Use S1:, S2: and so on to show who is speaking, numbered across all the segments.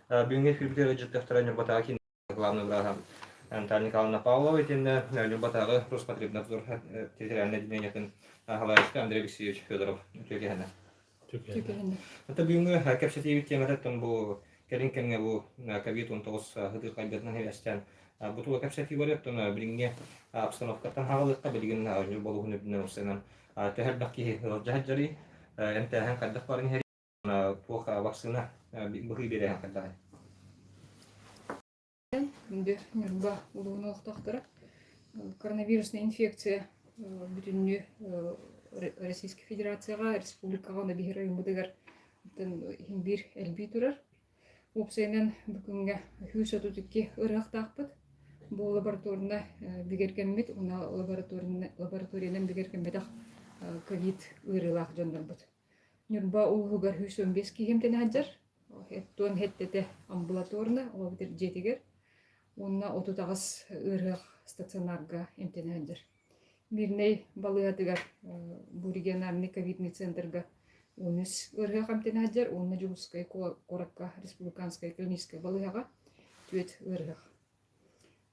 S1: Бүгүҥҥү эфирбитигэр ыалдьыттыахтара Ньурбатааҕы киин главный враһа Наталья Николаевна Павлова итиннэ Ньурбатааҕы Роспотребнадзор территориальнай отделениетын салайааччыта Андрей Алексеевич Федоров үтүө киһини. Ата бүгүҥҥү кэпсэтиибит тематыттан бу кэлин кэмҥэ бу ковид-19 сытыырхайбытынан сибээстээн бу тула кэпсэтии барыа, оттон билиҥҥи обстановкаттан хаалыахха билигин Ньурба улууһун үрдүнэн уопсайынан төһө элбэх киһи ыалдьа сылдьарый, эмтээһин хайдах баран иһэрий, туох вакцина быһыы биэрээһин хайдаҕый?
S2: Күндү Ньурба улууһун олохтоохторо, коронавирусная инфекция бүтүннүү Российскай Федерацияҕа, республикаҕа уонна биһиги райоммутугар иһин биир элбии турар. Уопсайынан бу күҥҥэ 132 ыарыһахтаахпыт. Бу лабораторно бигэргэммит уонна лабораториянан бигэргэммэтэх ковид ыарыылаах дьоннорбут. Ньурба улууһугар 115 киһи эмтэнэ сылдьар. Оттон сэттэтэ амбулаторно, ол эбэтэр дьиэтигэр уонна 38 ыарыһах стационарга эмтэнэ сылдьар. Мирнэй балыыһатыгар бу региональный ковидный центрга 13 ыарыһах эмтэнэ сылдьар уонна Дьокуускай куоракка республиканскай клиническэй балыыһаҕа 4 ыарыһах.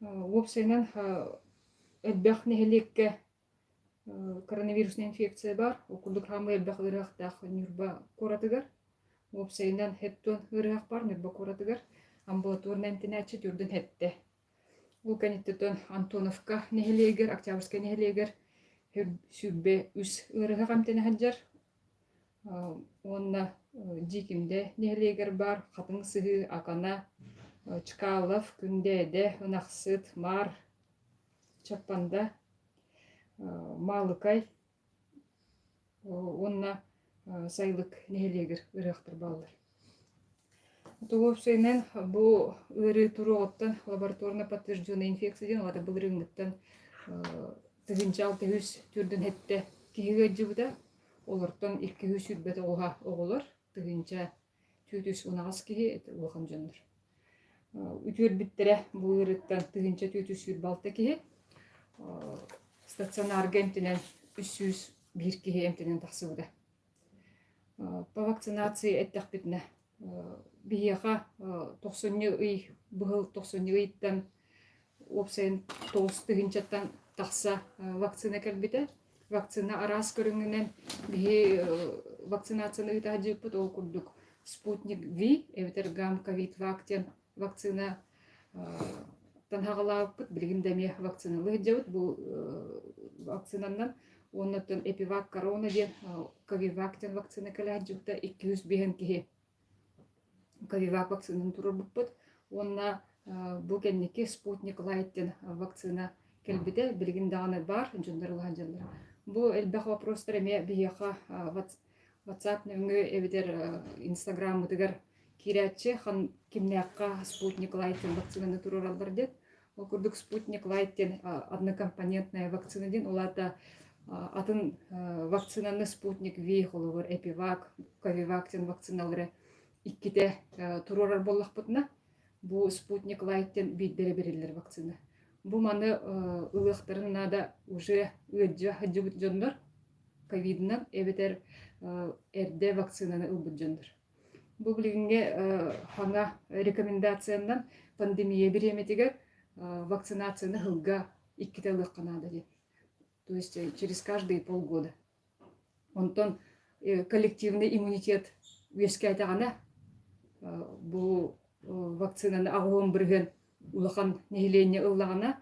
S2: Уопсайынан элбэх нэһилиэккэ Коронавирусная инфекция баар, ол курдук хаамыы элбэх ыарыһахтаах Ньурба куоратыгар. Уопсайынан хэттон ыарыһах баар Ньурба куоратыгар. Амбулаторнай эмтэнээччи төрдүн хэттэ. Ол кэнниттэн Антоновка нэһилиэгэр, Октябрьскай нэһилиэгэр 23 ыарыһах эмтэнэ сылдьар. Уонна Дьиикимдэ нэһилиэгэр баар Хатыҥ Сыһыы, Акана, Чкалов, Күндээдэ, Ынахсыт, Маар, Чаппанда, Маалыкай уонна Сайылык нэһилиэгэр ыһыахтар бааллар. Уопсайынан бу ыарыы туруоҕуттан лабораторно подтвержденная инфекция диэн улаата былырыыҥҥыттан 1647 киһи ыалдьыбыта. Олортон 229 оҕолор, 1408 киһи улахан дьоннор. Үтүөрбүттэрэ бу ыарыыттан 1426 киһи. Стационарга эмтэнэн 301 киһи эмтэнэн тахсыбыта. По вакцинации эттэхпитинэ, биһиэхэ тохсунньу ый быһыл тохсунньу ыйыттан уопсайын 9 тыһыынчаттан тахса вакцина кэлбитэ. Вакцина араас көрүҥүнэн биһи вакцинацияны ыыта сылдьыбыппыт. Ол курдук Спутник V эбэтэр Гам-Ковид-Вак диэн вакцина танһаҕалаабыппыт. Билигин да эмиэ вакциналыы сылдьабыт бу вакцинаннан. Уонна оттон Эпивак Корона диэн Ковивак диэн вакцина кэлэ сылдьыбыта 205 киһи Ковивак вакцинаны туруорбуппут уонна бу кэнники Спутник Лайт диэн вакцина кэлбитэ билигин даҕаны баар дьоннор ылаһан дьоннор. Бу элбэх вопростар эмиэ биһиэхэ WhatsApp нөҥүө эбэтэр Инстаграммытыгар киирээччи хан кимнээххэ Спутник Лайт диэн вакцинаны туруораллар диэн. Ол курдук Спутник Лайт диэн однокомпонентная вакцина диэн ол аата атын вакцинаны Спутник V холобур Эпивак, Ковивак диэн вакциналары иккитэ туруорар буоллахпытына бу Спутник Лайт диэн биирдэрэ бэриллэр вакцина. Бу маны ылыахтарын наада уже ыалдьа сылдьыбыт дьоннор ковидынан эбэтэр эрдэ вакцинаны ылбыт дьоннор. Бу билиҥҥи хаҥа рекомендациянан пандемия бириэмэтигэр вакцинацияны сылга иккитэ ылыахха наада диэн. То есть через каждые полгода. Онтон коллективный иммунитет үөскээтэҕинэ бу вакцинаны 80% улахан нэһилиэнньэ ыллаҕына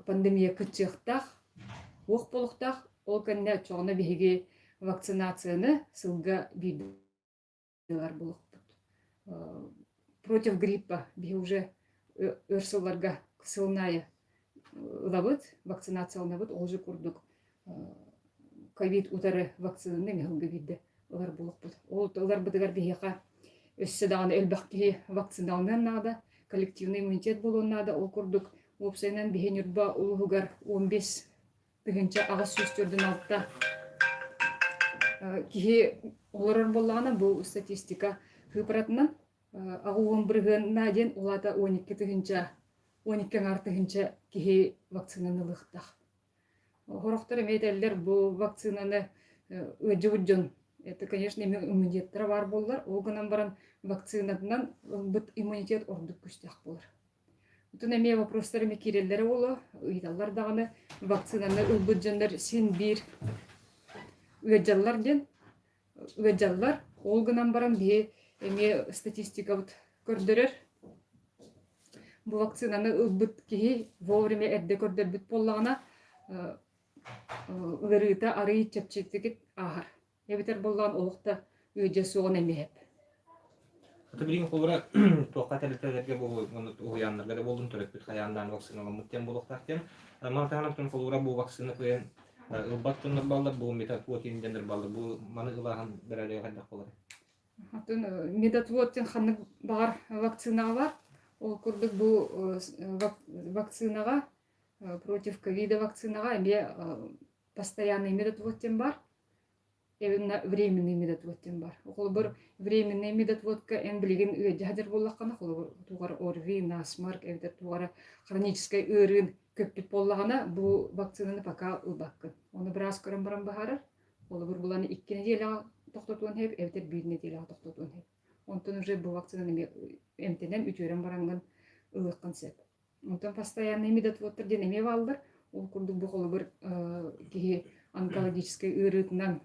S2: пандемия кыччыахтаах, уох буолуохтаах. Ол кэннэ оччоҕуна биһиги вакцинацияны сылга биирдэ ылар буолуохпут. Против гриппа биһи уже өр сылларга сылын аайы ылабыт, вакцинацияланабыт, ол же курдук ковид утары вакцинаны эмиэ сылга биирдэ ылар буолуохпут. Ол ыларбытыгар биһиэхэ өссө даҕаны элбэх киһи вакциналаныан наада, коллективный иммунитет буолуон наада. Ол курдук уопсайынан биһи Ньурба улууһугар 15 1846 киһи олорор буоллаҕына бу статистика сыыпаратынан 80% диэн улаата 12 тыһыынча 12 аҥаар тыһыынча киһи вакцинаны ылыахтаах. Сорохтор эмиэ этэллэр бу вакцинаны ыалдьыбыт дьон Это, конечно, иммунитеттара баар буоллар, ол гынан баран вакцинатынан ылбыт иммунитет ордук күүстээх буолар. Отон эмиэ вопростар эмиэ киирэллэрэ буолуо, ыйыталлар даҕаны вакцинаны ылбыт дьоннор син биир ыалдьаллар диэн ыалдьаллар. Ол гынан баран биһи эмиэ статистикабыт көрдөрөр. Бу вакцинаны ылбыт киһи вовремя эрдэ көрдөрбүт буоллаҕына, ыарыыта арыый чэпчэкитик ааһар. Эбэтэр буоллаҕын олох да ыалдьа суоҕун эмиэ сөп.
S1: Аты билигин холобура туохха тэрилтэлэргэ бу уһуйааннарга да буоллун төрөппүт хайаандаан вакциналаммыт диэн буолуохтаах диэн. Маны таһынан холобура бу вакцина кыайан ылбат дьоннор бааллар, бу метатвотин диэннэр бааллар. Бу маны ылааһын бэрээдэгэ хайдах буолар?
S2: Атын медотвод диэн ханнык баҕар вакцинаҕа бар. Ол курдук бу вакцинаҕа против ковида вакцинаҕа эмиэ постоянный медотвод диэн бар. Именно временный медотвод диэн бар. Холобур, временный медотводка эн билигин ыалдьа сылдьар буоллаххына, холобур, туох эрэ ОРВИ, насморк эбэтэр туох эрэ хроническай ыарыын көппүт буоллаҕына, бу вакцинаны пока ылбаккын. Ону быраас көрөн баран быһаарар. Холобур, булан 2 нэдиэлэҕэ тохтотуон сөп, эбэтэр 1 нэдиэлэҕэ тохтотуон сөп. Онтон уже бу вакцинаны эмиэ эмтэнэн, үтүөрэн бараҥҥын ылыаххын сөп. Онтон постоянный медотводтар диэн эмиэ бааллар. Ол курдук бу холобур киһи онкологическай ыарыытынан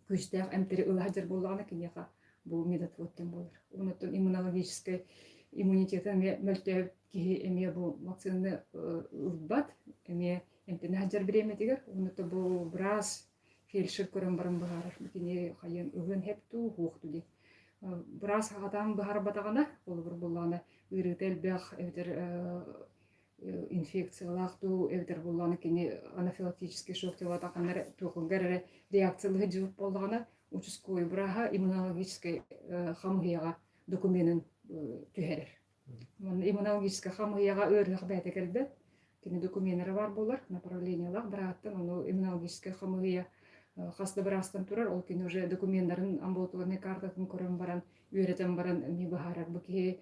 S2: күүстээх эмтэри ыла сылдьар буоллаҕына киниэхэ бу медотвод диэн буолар. Онтон иммунологическай иммунитета эмиэ мөлтөөбүт киһи эмиэ бу вакцинаны ылбат, эмиэ эмтэнэ сылдьар бириэмэтигэр. Онто бу быраас фельдшер көрөн баран быһаарар кини хайыан ылыан сөп дуу, суох дуу диэн. Быраас хатаан быһаарбатаҕына, холобур буоллаҕына, ыарыыта элбэх эбэтэр инфекциялаах дуу, эбэтэр буоллаҕына кини анафилактический шок диэбатаххына эрэ туохугар эрэ реакциялыы сылдьыбыт буоллаҕына, участковый бырааһа иммунологическай хамыыһыйаҕа докуменын түһэрэр. Уонна иммунологическай хамыыһыйаҕа ыарыһах бэйэтэ кэлбэт. Кини докуменнара баар буолар, направлениелаах бырааттан, ону иммунологическай хамыыһыйа хас да быраастан турар, ол кини уже докуменнарын амбулаторнай картатын көрөн баран, үөрэтэн баран эмиэ быһаарар бу киһи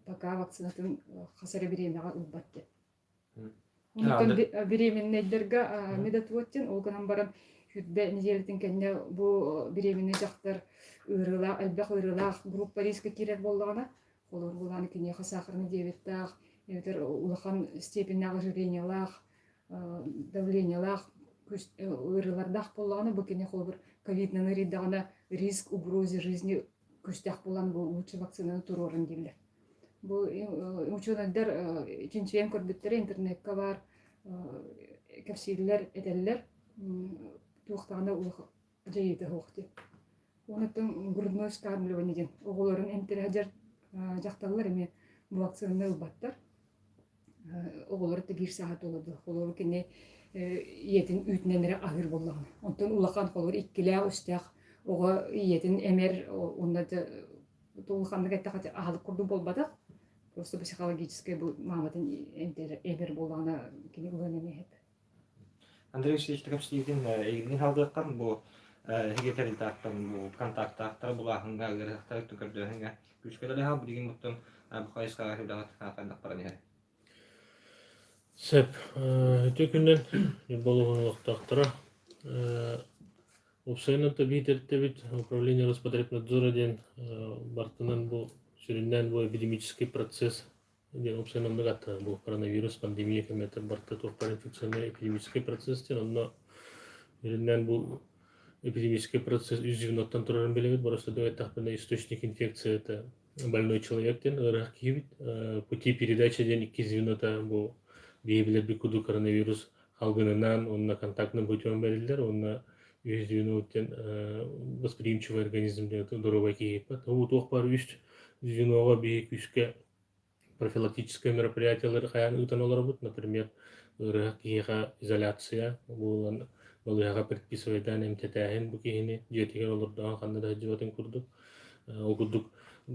S2: пока вакцинатын хас эрэ бириэмэҕэ ылбат диэн. Онтон беременнайдарга медотвод диэн, ол гынан баран 20 нэдиэлэтин кэннэ бу беременный дьахтар ыарыылаах, элбэх ыарыылаах группа риска киирэр буоллаҕына, холобур буолааны киниэхэ сахарный диабеттаах, эбэтэр улахан степеннээх ожирениелаах, давлениелаах ыарыылардаах буоллаҕына, бу кини холобур ковидынан ыарыйдаҕына риск угрозе жизни күүстээх буолан бу лучше вакцинаны туруорун дииллэр. Бу учуонайдар чинчийэн көрбүттэрэ интернекка баар кэпсииллэр, этэллэр туох даҕаны дьайыыта суох диэн. Онуттан грудной вскармливание диэн оҕолорун эмтэрэ сылдьар дьахталлар эмиэ бу вакцинаны ылбаттар. Оҕолоро да биир сааһа туолар Холобур кини ийэтин үүтүнэн эрэ аһыыр буоллаҕына. Онтон улахан холобур иккилээх-үстээх оҕо ийэтин эмэр уонна улаханнык эттэххэ аһылык курдук буолбатах. Просто психологическай бу мааматын эмтэр буоллаҕына кини ылыан эмиэ сөп.
S1: Андрей Алексеевич кэпсиигин эйигин халдыаххын бу эһиги тэрилтэттэн бу контактаахтары булааһыҥҥа ыарыһахтары көрдөөһүҥҥэ күүскэ үлэлэһэ билигин буттун бу хайысхаҕа үлэҕит хайдах баран иһэр?
S3: Сөп. Үтүө күнүнэн Ньурба улууһун олохтоохторо. Уопсайынан да биир тэрилтэбит управление Роспотребнадзора диэн бартынан бу сүрүннээн бу эпидемический процесс диэн уопсайынан оннук ааттанар бу коронавирус пандемия кэмэтэ барыта туох баар инфекционный эпидемический процесс диэн онно сүрүннээн бу эпидемический процесс үс звеноттан турарын билэбит просто эттэхпинэ источник инфекции это больной человек диэн ыарыһах киһибит пути передачи диэн икки звенота бу биһи билэрбит курдук коронавирус салгынынан уонна контактным путем бэриллэр уонна үһүс звено диэн восприимчивый организм диэн доруобай киһи туох баар үс звеноҕа биһи күүскэ профилактическое мероприятиелары хайаан ыытан олоробут. Например, ыарыһах киһиэхэ изоляция буолан балыыһаҕа предписывайдаан эмтэтээһин бу киһини дьиэтигэр олордоҕун ханна да сылдьыбатын курдук. Ол курдук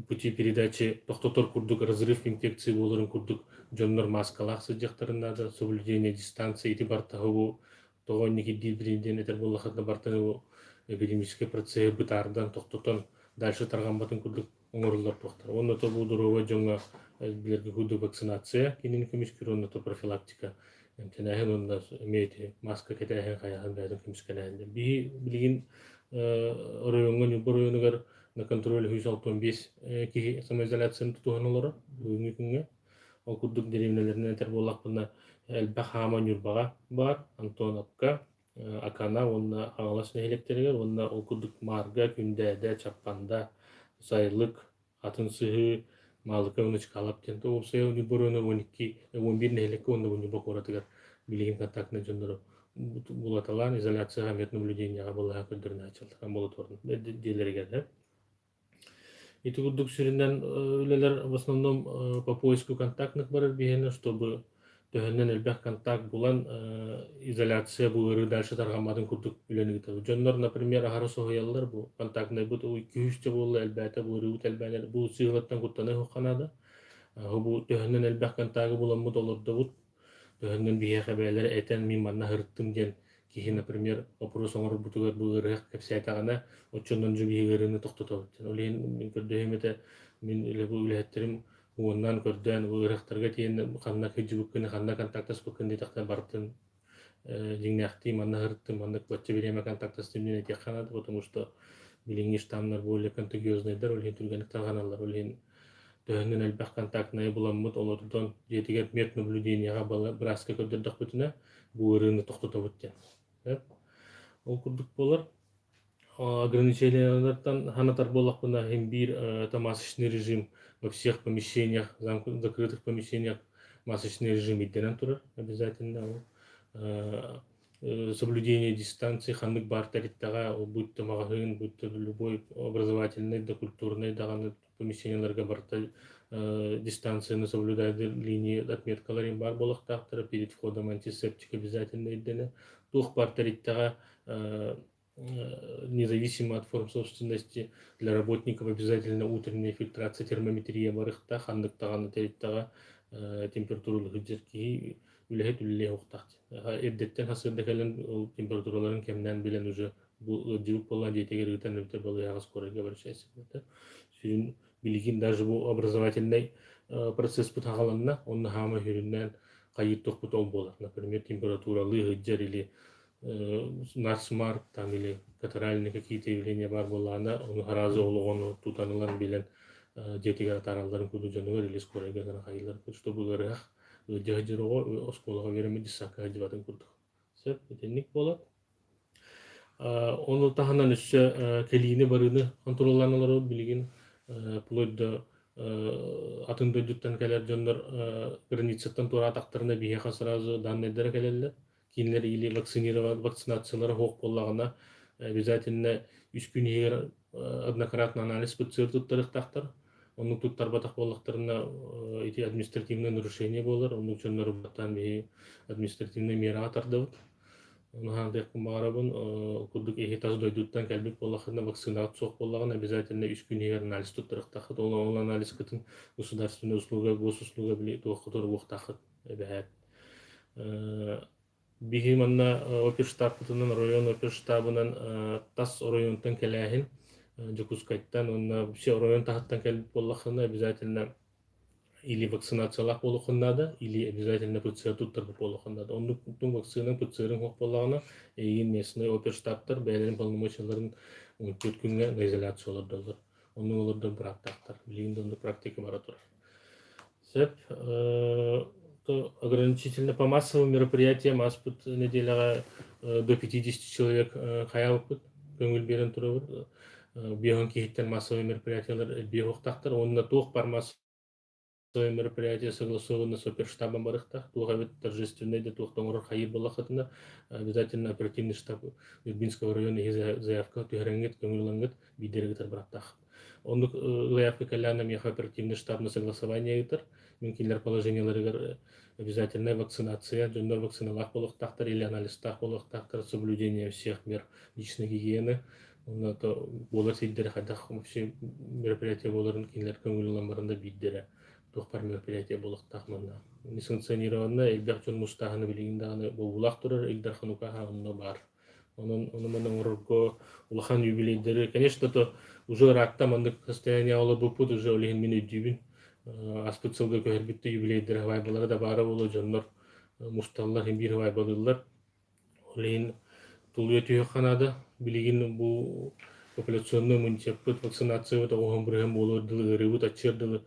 S3: пути передачи тохтотор курдук разрыв инфекции буоларын курдук дьоннор мааскалаах сылдьыахтарын наада, соблюдение дистанции ити бартаһы бу тоҕо инники диир диэн этэр буоллаххытына бартаны бу эпидемический процеһы бытаардан тохтотон дальше тарҕамматын курдук оҥоруллар туохтар. Уонна то бу доруобай дьоҥҥо билэргэ курдук вакцинация кинини көмүскүүр уонна то профилактика эмтэнээһин уонна эмиэ ити маска кэтээһин хайаһын бэйэтин көмүскэлээһин. Биһи билигин Оройуоҥҥа Ньурба оройуонугар на контроль 165 киһи самоизоляцияны тутуһан олорор бүгүҥҥү күҥҥэ. Ол курдук дэриэбинэлэринэн этэр буоллахпына, элбэх хаама Ньурбаҕа баар, Антоновка, Акана уонна Хаҥалас нэһилиэктэригэр уонна ол курдук Маарга, Күндээдэ, Чаппанда, Сайылык, Атын Сыһыы, Маалыка уонна Чкалов диэн уопсайа Ньурба оройуона 12, 11 нэһилиэккэ уонна Ньурба куоратыгар билигин контактнай дьоннору булаталаан изоляцияҕа меднаблюдениеҕа балыыһа көрдөрүнээччилэр амбулаторнай дьиэлэригэр. Ити курдук сүрүннээн үлэлэр в основном по поиску контактных барар биһиэнэ, чтобы төһөннөн элбэх контакт булан изоляция бу ыарыы дальше тарҕамматын курдук үлэни ыытабыт. Дьоннор, например, аһара соһуйаллар бу контактнайбыт күүсчэ буолла элбээтэ, бу ыарыыбыт элбээн бу сыыһалартан куттаныы суохха наада. Бу төһөннөн элбэх контагы буламмыт олордобут, Төһөннөн биһиэхэ бэйэлэрэ этэн мин манна сырыттым диэн киһи, например, опрос оҥорбутугар бу ыарыһах кэпсээтэҕинэ, оччонон дьэ биһиги ыарыыны тохтотобут диэн. Ол иһин мин көрдөһүөм этэ, мин үлэ бу үлэһиттэрим уоннаан көрдөөн бу ыарыһахтарга тиийэн ханна кыдьыбыккын, ханна контактаспыккын диэтэхтэринэ барытын дьиҥнээхтии манна сырыттым, маннык бачча бириэмэ контактастым диэн этиэххэ наада, потому что билиҥҥи штаммнар более контагиознайдар, ол иһин түргэнник тарҕаналлар, ол иһин төһөннөн элбэх контактнайы буламмыт олордон дьиэтигэр меднаблюдениеҕа бырааска көрдөрдөхпүтүнэ бу ыарыыны тохтотобут диэн. Ол курдук буолар. Ограничениелартан ханатар буоллахпына иһин биир это масочный режим во всех помещениях, закрытых помещениях масочный режим ирдэнэн турар обязательно. Соблюдение дистанции ханнык баар тэрилтэҕэ, будь то маҕаһыын, будь то любой образовательный да культурный даҕаны помещениеларга барыта дистанцияны соблюдать линии отметкалар баар буолуохтаахтара, перед входом антисептик обязательно ирдэнэ. Туох баар тэрилтэҕэ независимо от форм собственности для работников обязательно утренняя фильтрация термометрия барыахтаах, ханнык даҕаны тэрилтэҕэ температуралык сылдьар киһи үлэһит үлэлиэх уохтаах. Эрдэттэн сарсыарда кэлэн ол температураларын кэмнээн билэн уже бу ыалдьыбыт буоллаҕына дьиэтигэр ыытан эбэтэр балыыһаҕа скорайга обращайся. Сүрүн билигин даже бу образовательнай процесспыт хаҕаланна, онно хаама сүрүннээн хайыыр тохпут ол буолар. Например, температуралыы сылдьар или насморк там или катаральные какие-то явления баар буоллаҕына, ону сразу олоҕону тутан ылан билэн дьиэтигэр атааралларын курдук дьонугар или скорайга гына хайыылар, чтобы ыарыһах ыалдьа сылдьар оҕо оскуолаҕа үөрэммит детсадка сылдьыбатын курдук. Сөп, итинник буолар. Ону таһынан өссө кэлиини-барыыны хонтуруоллаан олоробут билигин вплоть до атын дойдуттан кэлэр дьоннор границаттан туораатахтарына биһиэхэ сразу даннайдара кэлэллэр. Кинилэр или вакцинирован вакцинациялара суох буоллаҕына обязательно үс күн иһигэр однократно анализ ПЦР туттарыахтаахтар. Оннук туттарбатах буоллахтарына ити административное нарушение буолар. Оннук дьоннору баттаан биһи административнай миэрэҕэ тардабыт. Ону хаандыахпын баҕарабын, курдук эһи тас дойдуттан кэлбит буоллаххына, вакцинаҕыт суох буоллаҕына, обязательно үс күн иһигэр анализ туттарыахтааххыт. Ол ол анализкытын государственная услуга, госуслуга били туохха туруохтааххыт эбэһээт. Биһи манна оперштабпытынан, оройуон оперштабынан тас оройуонтан кэлээһин Дьокуускайтан уонна вообще оройуон таһыттан кэлбит буоллаххына, обязательно или вакцинациялаах буолуоххун наада, или обязательно ПЦР туттарбыт буолуоххун наада. Оннук вакцина ПЦР-ын суох буоллаҕына, эйигин местный оперштабтар бэйэлэрин полномочияларын 14 күҥҥэ на изоляция олордоллор. Оннук олордор бырааптаахтар. Билигин да оннук практика бара турар. Сөп. То ограничительно по массовым мероприятиям ааспыт нэдиэлэҕэ до 50 человек хайаабыппыт, көҥүл биэрэн турабыт. 50 киһиттэн массовай мероприятиялар элбиэ уохтаахтар. Уонна туох бар массовай мероприятие согласованно с оперштабом барыахтаах. Туох эбит торжественный да туох да оҥорор хайыыр буоллаххытына, обязательно оперативный штаб Нюрбинского района иһи заявка түһэрэҥҥит, көҥүл ылаҥҥыт, биирдэрэ ыытар бырааптаах. Оннук заявка кэллэҕинэ миэхэ оперативный штаб на согласование ыытар. Мин кинилэр положениеларыгар обязательная вакцинация, дьоннор вакциналаах буолуохтаахтар или анализтаах буолуохтаахтар, соблюдение всех мер личной гигиены. Онно то буолар сирдэри хайдах вообще мероприятие буоларын кинилэр көҥүл ылан баран да биирдэрэ туох бар мероприятие буолуохтаах манна. Несанкционированно элбэх дьон мустааһыны билигин даҕаны бобуулаах турар Ил Дархан укааһа онно баар. Онон ону-маны оҥорорго улахан юбилейдары, конечно, то уже ыраатта маннык состояние олорбуппут уже ол иһин мин өйдүүбүн. Ааспыт сылга көһөрбүт да юбилейдары һыбаайбалара да баара буолуо, дьоннор мусталлар, син биир һыбаайбалыыллар. Ол иһин Тулуйа түһүөххэ наада. Билигин бу популяционный иммунитеппыт, вакцинациябыт оҕуһун бырыһын буолуор дылы, ыарыыбыт аччыар дылы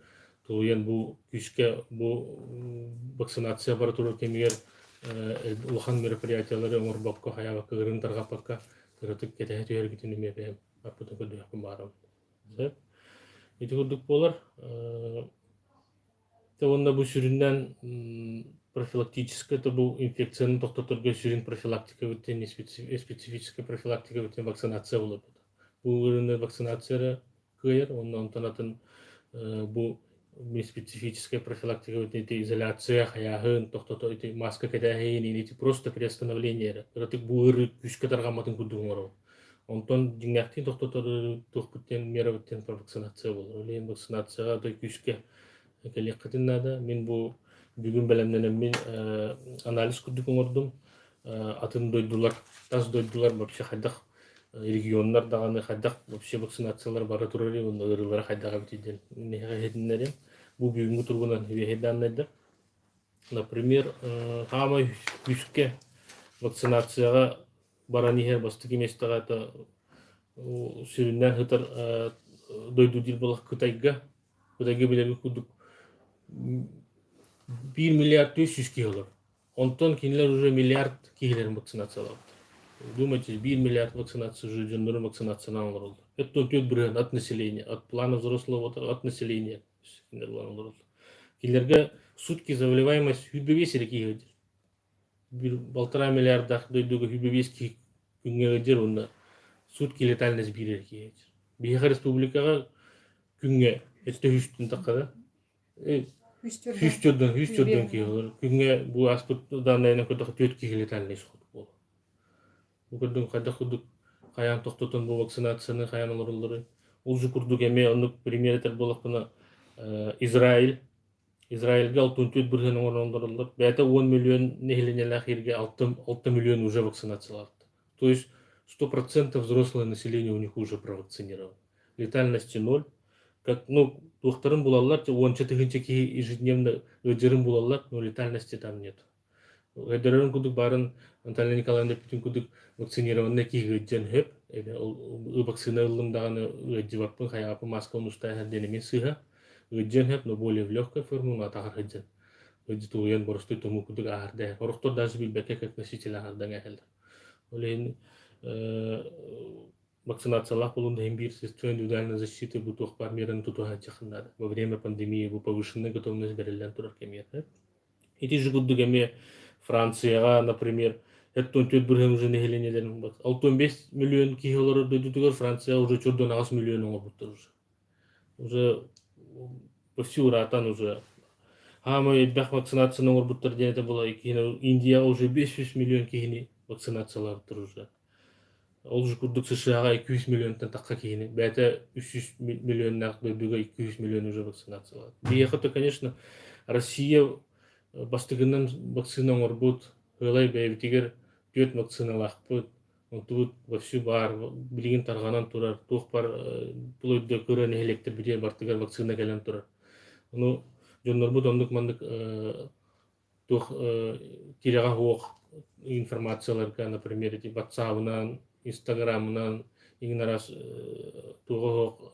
S3: тулуйан бу күүскэ бу вакцинация бара турар кэмигэр улахан мероприятиялары оҥорбокко, хайаабакка, ыарыыны тарҕаппакка кыратык кэтэһэ түһэргитин эмиэ бэйэм аппытын көрдөһүөхпүн баҕарабын. Сөп. Ити курдук буолар. Уонна бу сүрүннээн профилактическай то бу инфекцияны тохтоторго сүрүн профилактика бүтэн специфическая профилактика бүтэн вакцинация буолар. Бу ыарыыны вакцинация эрэ кыайар, уонна онтон атын бу специфическая профилактика бүтэн ити изоляция, хайааһын, тохтото ити маска кэтээһин, ити просто приостановление эрэ. Кыратык бу ыарыы күүскэ тарҕамматын курдук оҥоробут. Онтон дьиҥнээхтии тохтотор туохпут диэн миэрэбит диэн вакцинация буолар. Ол иһин вакцинацияҕа да күүскэ кэлиэххитин наада. Мин бу бүгүн бэлэмнэнэммин анализ курдук оҥордум. Атын дойдулар, тас дойдулар вообще хайдах регионнар даҕаны хайдах вообще вакцинациялар бара турар уонна ыарыылара хайдах эбитий диэн миэхэ иһитиннэриэм. Бу бүгүҥҥү туругунан үөһэ даннайдар. Например, хаамай күүскэ вакцинацияҕа баран иһэр бастакы миэстэҕэ это сүрүннээн сытар дойду диир буоллах Кытайга. Кытайга билэрбит курдук 1 миллиард 400 киһи олорор. Онтон кинилэр уже миллиард киһилэрин вакцинациялаабыттар. Думайте, 1 миллиард вакцинация уже дьоннорун вакцинациянан олороллор. Это 4% от населения, от плана взрослого от населения. Кинилэр Кинилэргэ сутки заболеваемость 105 эрэ киһи ыдьар. Балтараа миллиардаах дойдуга 105 киһи күҥҥэ ыдьар уонна сутки летальность биирэр киһи ыдьар. Биһиэхэ республикаҕа күҥҥэ өттө үстүн таххара 104 киһи олорор. Күҥҥэ бу ааспыт дааннайынан көрдөххө 4 киһи летальный исход буолар. Бу курдук хайдах курдук хайаан тохтотон бу вакцинацияны хайаан олороллорун. Ол же курдук эмиэ оннук пример этэр буоллахпына Израиль Израильга 64% оҥорон олороллор. Бэйэтэ 10 миллион нэһилиэнньэлээх сиргэ 6 миллион уже вакцинациялаахтар. То есть 100% взрослое население у них уже провакцинировано. Летальности ноль. Как, ну, туохтарын булаллар, уонча тыһыынча киһи ежедневно ыалдьарын булаллар, но летальности там нет. Өйдөрөрүн курдук баарын Наталья Николаевна эппитин курдук вакцинированный киһи ыалдьан сөп. Ол вакцина ыллым даҕаны ыалдьыбаппын, хайаҕаппын маскабын устаан диэн эмиэ сыыһа. Ыалдьыан сөп, но более в легкой форме, атаҕар сылдьан. Ыалдьы тулуйан боростуой тумуу курдук ааһар Орохтор даже билбэккэ как носитель ааһардан эһэллэр. Ол иһин вакцинациялаах буолуон иһин биир средство индивидуальной защиты бу туох баар мераны тутуһа сылдьыаххын наада. Во время пандемии бу повышенная готовность бэриллэн турар кэмигэр. Ити же курдук эмиэ Францияҕа, например, 44% уже нэһилиэнньэлэрин 65 миллион киһи олорор дойдутугар Франция уже 48 миллион оҥорбуттар уже. Уже почти ураатан уже хаамай элбэх вакцинацияны оҥорбуттар диэн этэ була Индияҕа уже 500 миллион киһини вакцинациялаабыттар уже. Ол же курдук США-ҕа 200 миллионтан тахха киһини, бэйэтэ 300 миллионнаах дойдуга 200 миллион уже вакцинациялаат. Биһиэхэ то, конечно, Россия бастыгынан вакцина оҥорбут, ыалай бэйэбитигэр түөрт вакциналаахпыт, онтубут вовсю баар, билигин тарҕанан турар, туох бар вплоть до кыра нэһилиэктэрбитигэр бартыгар вакцина кэлэн турар. Ону дьоннорбут оннук маннык туох тирэҕэ суох информацияларга, например, ити ватсабынан, инстаграмынан, иҥин араас туоҕа суох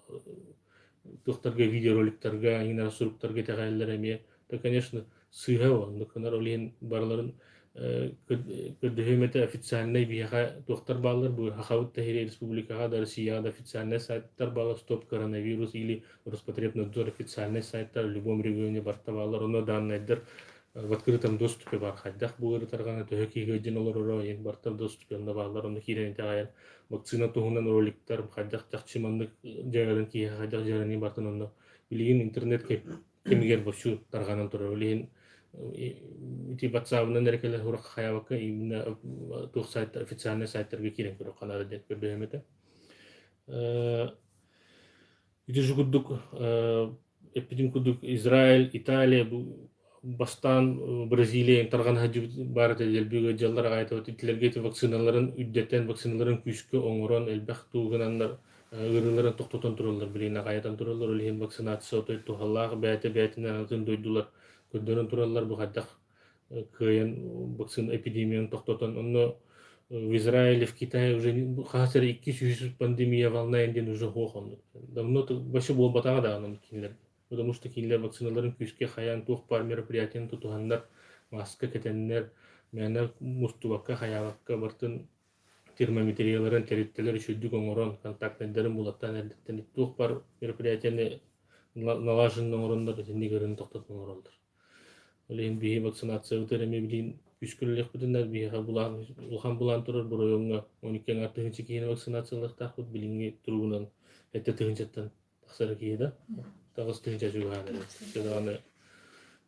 S3: туохтарга видеороликтарга, иҥин араас суруктарга итэҕэйэллэр эмиэ. То, конечно, сыыһа оннук гынар. Ол иһин барыларын көрдөһүөм этэ официальнай биһиэхэ туохтар бааллар бу Сахабыт да республикаҕа да Россияҕа да официальнай сайттар бааллар стоп коронавирус или Роспотребнадзор официальнай сайттар в любом регионе барыта бааллар онно даннайдар в открытом доступе бар хайдах бу ыарытарҕана төһө киһи ыалдьан олороро иһин барыта в доступе онно бааллар онно киирэн итэҕэйэн вакцина туһунан роликтар хайдах чахчы маннык дьайарын киһиэхэ хайдах дьайарын барытын онно билигин интернет кэмигэр вовсю тарҕанан турар ол иһин ити ватсабынан эрэ кэлэр сурах хайаабакка именно туох сайт официальный сайттарга киирэн көрүөххэ наада диэн көрдөһүөм этэ Ити же курдук эппитим курдук Израиль, Италия бу бастаан Бразилия тарҕана сылдьыбыт баар этэ дэлби ыалдьаллар аҕай этэ итилэргэ ити вакциналарын үрдэтэн вакциналарын күүскэ оҥорон элбэх туу гынаннар ыарыыларын тохтотон тураллар билигин аҕайатан тураллар ол иһин вакцинация отой туһалаах бэйэтэ бэйэтинэн атын дойдулар көрдөрөн тураллар бу хайдах кыайан вакцина эпидемияны тохтотон онно. В Израиле, в Китае уже хаһыс эрэ иккис үһүс пандемия волна диэн уже суох оннук. Давно вообще буолбатаҕа даҕаны кинилэр. Потому что кинилэр вакциналарын күүскэ хайаан туох баар мероприятиены тутуһаннар, маска кэтэннэр, мээнэ мустубакка, хайаабакка барытын термометрияларын тэрилтэлэр үчүгдүк оҥорон, контактнайдарын булаттаан эрдэттэн туох баар мероприятиены налаженно оҥороннор итинник ыарыыны тохтотон олороллор. Ол иһин биһи вакцинациябытыгар эмиэ билигин күүскэ үлэлиэхпитин биһиэхэ булаан улахан былаан турар бу оройуоҥҥа 12 аҥаар тыһыынча киһини вакцинациялыахтаахпыт билиҥҥи туругунан сэттэ тыһыынчаттан тахсар киһи да таҕыс тыһыынча чугаһаан эрэр. Өссө даҕаны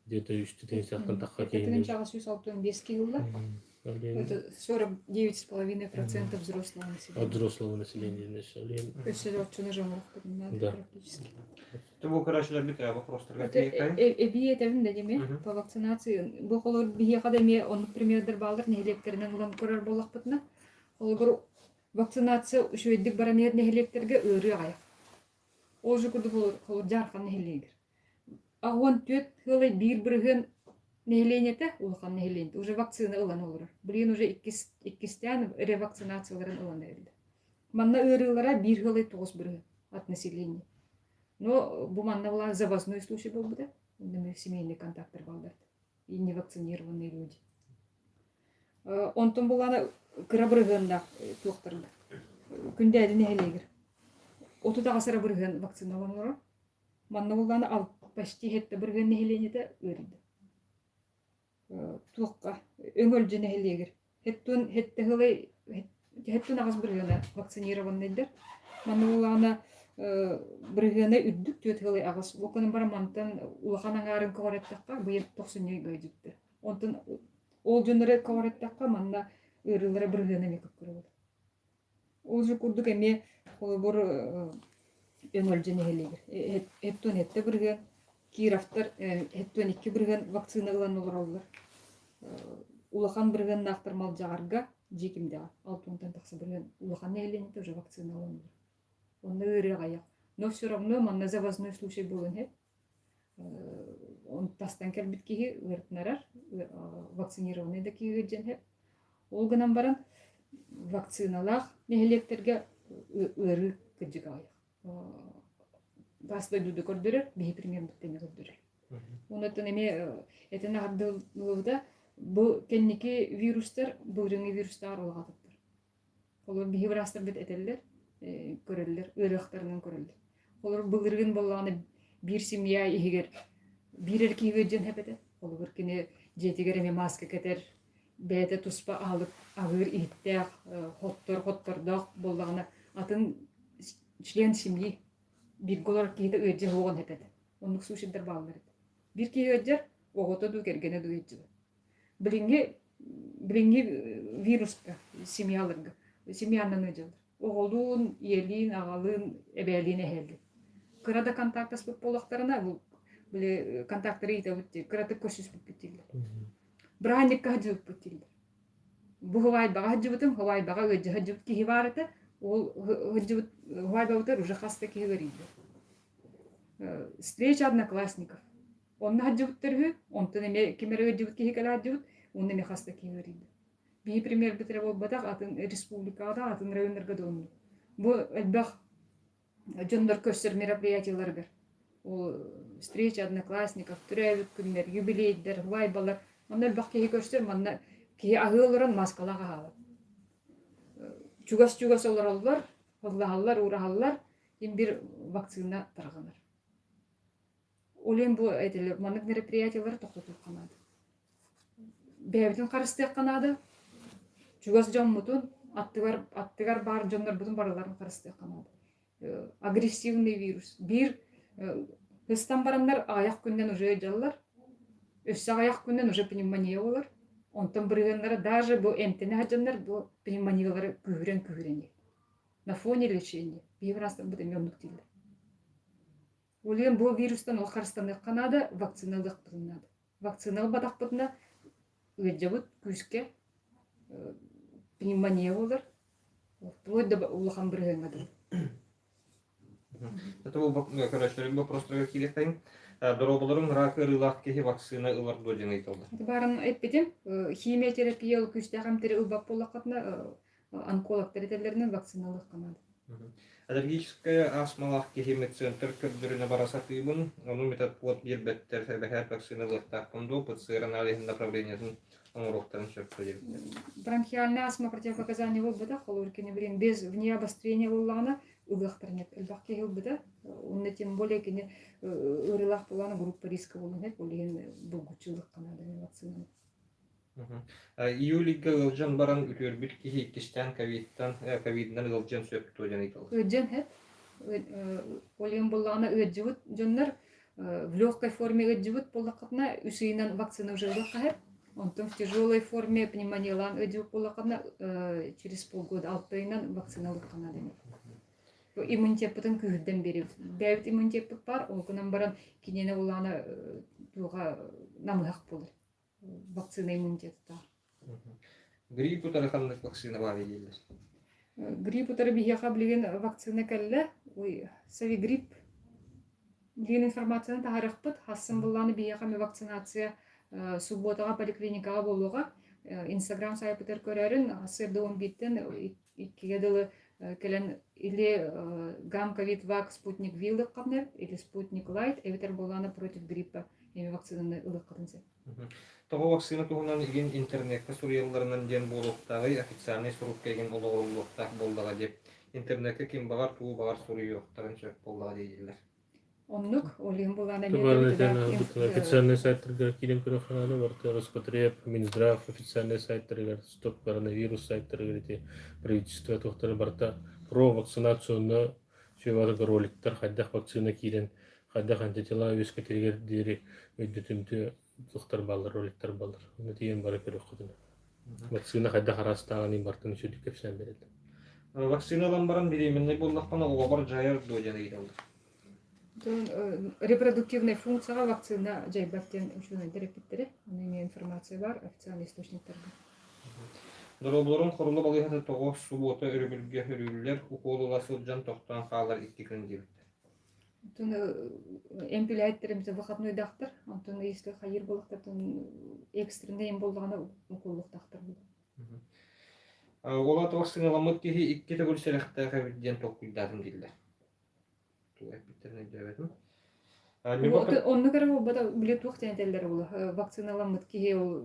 S3: где-то үстэ тыһыынчаттан тахха киһини
S2: 1865 киһи ылла. Это 49,5% взрослого населения.
S3: От взрослого населения.
S2: Өссө оччону жамырахпытын практически.
S1: Бу көрөөччүлэрбит вопростарга
S2: Эбии этэбин да деми по вакцинации бу холор биһиэхэ да эмиэ оннук примердэр бааллар нэһилиэктэринэн ылан көрөр буоллахпытына холобур вакцинация үчүгэйдик баран иһэр нэһилиэктэргэ ыарыы аҕыйах. Ол же курдук холор Дьаархан нэһилиэгэр. 84 ыалай биир бырыһыан нэһилиэнньэтэ улахан нэһилиэнньэтэ уже вакцина ылан олорор. Билигин уже иккис иккистээн ревакцинацияларын ылан эрэллэр. Манна ыарыылара биир ыалай 9% от населения. Но бу манна была завозной случай буолбута. Семейный контакттар бааллар. И невакцинированные люди. Онтон булаана кыра бырыһыаннаах туохтарга. Күндээди нэһилиэгэр. 38 эрэ бырыһыан вакциналанан олорор. Манна буллаана ал почти сэттэ бырыһыан нэһилиэнньэтэ ыарыйда. Туохха Өҥөлдьө нэһилиэгэр хэттуон сэттэ сылай хэттуон аҕыс бырыһыана вакцинированнайдар. Манна буоллаҕына бырыһыана үрдүк түөрт сылай аҕыс. Ол гынан баран мантан улахан аҥаарын көҕүрэттэххэ быйыл тохсунньу ыйга ыдьыттар. Онтон ол дьоннору көҕүрэттэххэ манна ыарыылара бырыһыана эмиэ кыккырабыт. Ол же курдук эмиэ холобур Өҥөлдьө нэһилиэгэр эттуон сэттэ бырыһыан, Кировтар эттуон икки бырыһыан вакцина ылан олороллор. Улахан бырыһыаннаахтар Малдьаҕарга, Дьиикимдэҕэ 60 тахса бырыһыан улахан нэһилиэнньэтэ уже вакцина ылан олорор. Онно ыарыы аҕыйах. Но все равно манна завозной случай буолан иһэр. Тастан кэлбит киһи ыарытынарар, вакцинированный да киһи ыалдьан иһэр. Ол гынан баран вакциналаах нэһилиэктэргэ ыарыы кырдьык аҕыйах. Тас дойдуду көрдөрөр, биһи примербит тэҥэ көрдөрөр. Онуттан эмиэ этэн аҕардыллыбыта бу кэнники вирустар былырыыҥҥы вирустааҕар улаҕатыттар. Олор биһи быраастарбыт этэллэр, көрөллөр, ыарыахтарынан көрөллөр. Олор былырыын буоллаҕына биир семья иһигэр биир эрэ киһи ыалдьан эпэтэ. Холобур, кини дьиэтигэр эмиэ мааска кэтэр, бэйэтэ туспа аһылык аһыыр иһиттээх, хоттор, хоттордоох буоллаҕына, атын член семьи бииргэ олорор киһитэ ыалдьа суоҕун эпэтэ. Оннук случайдар бааллар этэ. Биир киһи ыалдьар, оҕото дуу, кэргэнэ дуу ыалдьыбат. Билиҥҥи билиҥҥи вируска семьяларга семьянан ыалдьаллар. Оҕолуун, ийэлиин, аҕалыын, эбээлиин, эһээлиин. Кыра да контактаспыт буоллахтарына, бу били контактары ыытабыт дии, кыратык көрсүспүппүт дииллэр. Бырааһынньыкка сылдьыбыппыт дииллэр. Бу Хавайбаҕа сылдьыбытым, Хавайбаҕа ыалдьа сылдьыбыт киһи баар этэ. Ол сылдьыбыт Хавайбабытыгар уже хас да киһи ыарыйда. Встреча одноклассников. Онно сылдьыбыттар үһү, онтон эмиэ ким эрэ ыалдьыбыт киһи кэлэ сылдьыбыт, уонна эмиэ хас да киһи ыарыйда. Биһи примербит эрэ буолбатах, атын республикаҕа да, атын районнарга да оннук. Бу элбэх дьоннор көрсөр мероприятиеларыгар ол встреча одноклассников, төрөөбүт күннэр, юбилейдэр, вайбалар, манна элбэх киһи көрсөр, манна киһи аһыы олорон маскалаах аһаабат. Чугас-чугас олороллор, ыллаһаллар, уураһаллар, им бир вакцина тарҕанар. Ол иһин бу этилэр маннык мероприятиелары тохтотуохха наада. Бэйэбитин харыстыахха наада. Чугас дьоммутун, аттыгар, аттыгар баар дьоннорбутун барыларын харыстыахха наада. Агрессивный вирус. Биир ыстан бараннар аҕыйах күннэн уже ыалдьаллар. Өссө аҕыйах күннэн уже пневмония буолар. Онтон бырыһыаннара даже бу эмтэнэ сылдьаннар бу пневмониялары күүһүрэн-күүһүрэн иһэр. На фоне лечения. Биһиги быраастарбыт эмиэ оннук дииллэр. Ол иһин бу вирустан ол харыстаныахха наада, вакцина ылыахпытын наада. Вакцина ылбатахпытына ыалдьабыт күүскэ пневмония буолар, вплоть до улахан бырыһыаҥҥа дылы.
S1: Это был көрөөччүлэрим вопростарыгар киириэхтэйин. Доруобуларын ыраах ыарыылаах киһи вакцина ылар дуо диэн ыйыталлар.
S2: Баарын эппитим, химиотерапия ол күүстээх эмтэри ылбат буоллаххытына, онкологтар этэллэринэн вакциналыахха наада.
S1: Аллергическая астмалаах киһи медцентр көрдөрүнэ бара сатыыбын, ону метапод биэрбэттэр, эбэһээт вакцина ылыахтаахпын дуо, ПЦР аналиһын направлениетын оҥоруохтарын сөп диэбиттэр.
S2: Бронхиальная астма противопоказание буолбатах, холобур кини билин без вне обострения буоллаҕына ылыахтарын элбэх киһи ылбыта. Уонна тем более кини ыарыылаах буоллаҕына группа риска буолуон сөп, ол иһин булгуччу ылыахха наада вакцинаны.
S1: Июльга ыалдьан баран үтүөрбүт киһи иккистээн ковидтан ковидынан ыалдьыан сөп дуо диэн ыйыталлар.
S2: Ыалдьыан сөп. Ол иһин буоллаҕына ыалдьыбыт дьоннор в легкой форме ыалдьыбыт буоллаххытына үс ыйынан вакцина уже ылыахха сөп. Онтон в тяжелой форме пневмониялаан ыалдьыбыт буоллаххытына через полгода алта ыйынан вакцина ылыахха наада. Иммунитеппытын күүһүрдэн биэрэбит. Бэйэбит иммунитеппыт баар, ол гынан баран киниэнэ улаана туоха намыһах буолар. Вакцина иммунитеттаах.
S1: Грипп утары ханнык вакцина баар дииллэр?
S2: Грипп утары биһиэхэ билигин вакцина кэллэ. Ой, Совигрипп диэн информацияны таһаарыахпыт. Хассын былааны биһиэхэ эмэ вакцинация субботаҕа поликлиникаҕа буолуоҕа. Инстаграм сайтпытыгар көрөөрүн, сырда 11-тэн иккигэ дылы кэлэн или гам ковид вак спутник ви ылыаххытын или спутник лайт эбэтэр буолаана против гриппа эми вакцинаны ылыаххытын сөп.
S1: Тоҕо вакцина туһунан игин интернеккэ суруйалларынан диэн буолуохтааҕый официальнай сурукка игин олоҕуруллуохтаах буоллаҕа дип. Интернеккэ ким баҕар тугу баҕар суруйуохтарын сөп буоллаҕа дииллэр.
S2: Оннук, ол иһин булаан
S3: эмиэ официальный сайттарга киирэн көрүөххэ наада барыта Роспотреб, Минздрав официальный сайттарыгар, Стоп коронавирус сайттарыгар ити правительство туохтара барыта про вакцинацияны сүбэ роликтар хайдах вакцина киирэн хайдах антитела үөскэтэригэр диэри өйдөтүмтүө туохтар бааллар роликтар бааллар. Оны тиийэн бары көрүөххүтүнэ. Вакцина хайдах араастааҕын бартын үчүгдүк кэпсээн берэллэр.
S1: Вакцина ылан баран беременный буоллахпына оҕобор дьайар дуо диэн ыйыталлар.
S2: Репродуктивная функцияҕа вакцина дьайбат диэн учуонайдар эппиттэрэ. Ону эмиэ информация баар официальный источниктарга.
S1: Доруобуларын хорула балыыһата тоҕо субуота өрөбүлгэ өрүүллэр, укуол ыла сылдьан тохтоон хаалар икки күн диэбиттэр.
S2: Онтон эмп үлэһиттэрэ выходнойдаахтар, онтон если хайыыр буоллахтартан экстренный эм буоллаҕына укуоллуохтаахтар.
S1: Ол аата вакциналаммыт киһи икки төгүл сэрэхтээх эбит диэн толкуйдаатым дииллэр. Тугу эппиттэрин өйдөөбөтүм.
S2: Оннук эрэ буолбата, били туох диэн этэллэр ол вакциналаммыт киһи ол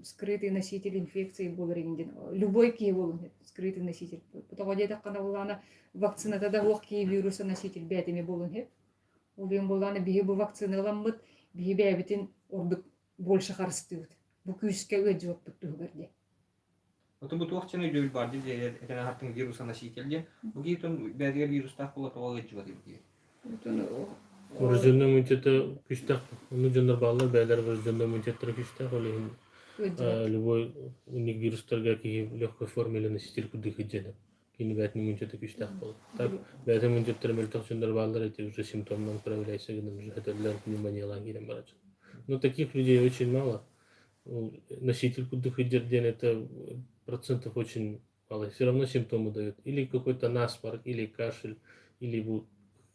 S2: скрытый носитель инфекции буолар игин диэн любой киһи буолун скрытый носитель. Тоҕо диэтэххинэ булаана вакцината да суох киһи вируса носитель бэйэтэ буолун сөп. Ол иһин буоллаана биһи бу вакциналаммыт биһи бэйэбитин ордук больше харыстыыбыт. Бу күүскэ ыалдьыбаппыт туһугар диэн.
S1: Оту бу туох диэн өйдөбүл баар дии этэн аһартыҥ вирусоноситель диэн. Бу киһи бэйэтигэр вирустаах буола тоҕо ыалдьыбат эбит диye.
S3: Врожденный иммунитета күүстээх. Онно дьоннор бааллар, бэйэлэр врожденный иммунитеттара күүстээх. Ол иһин любой уник вирустарга киһи легкой форме или носитель курдук сылдьан кини бэйэтин иммунитета күүстээх буолар. Так бэйэтин иммунитеттара мөлтөх дьоннор бааллар, эти уже симптомнан проявляется гынан уже хөтөллөн пневмониялаан киирэн барар. Но таких людей очень мало. Носитель курдук сылдьар диэн это процентов очень мало. Все равно симптомы дает. Или какой-то насморк, или кашель, или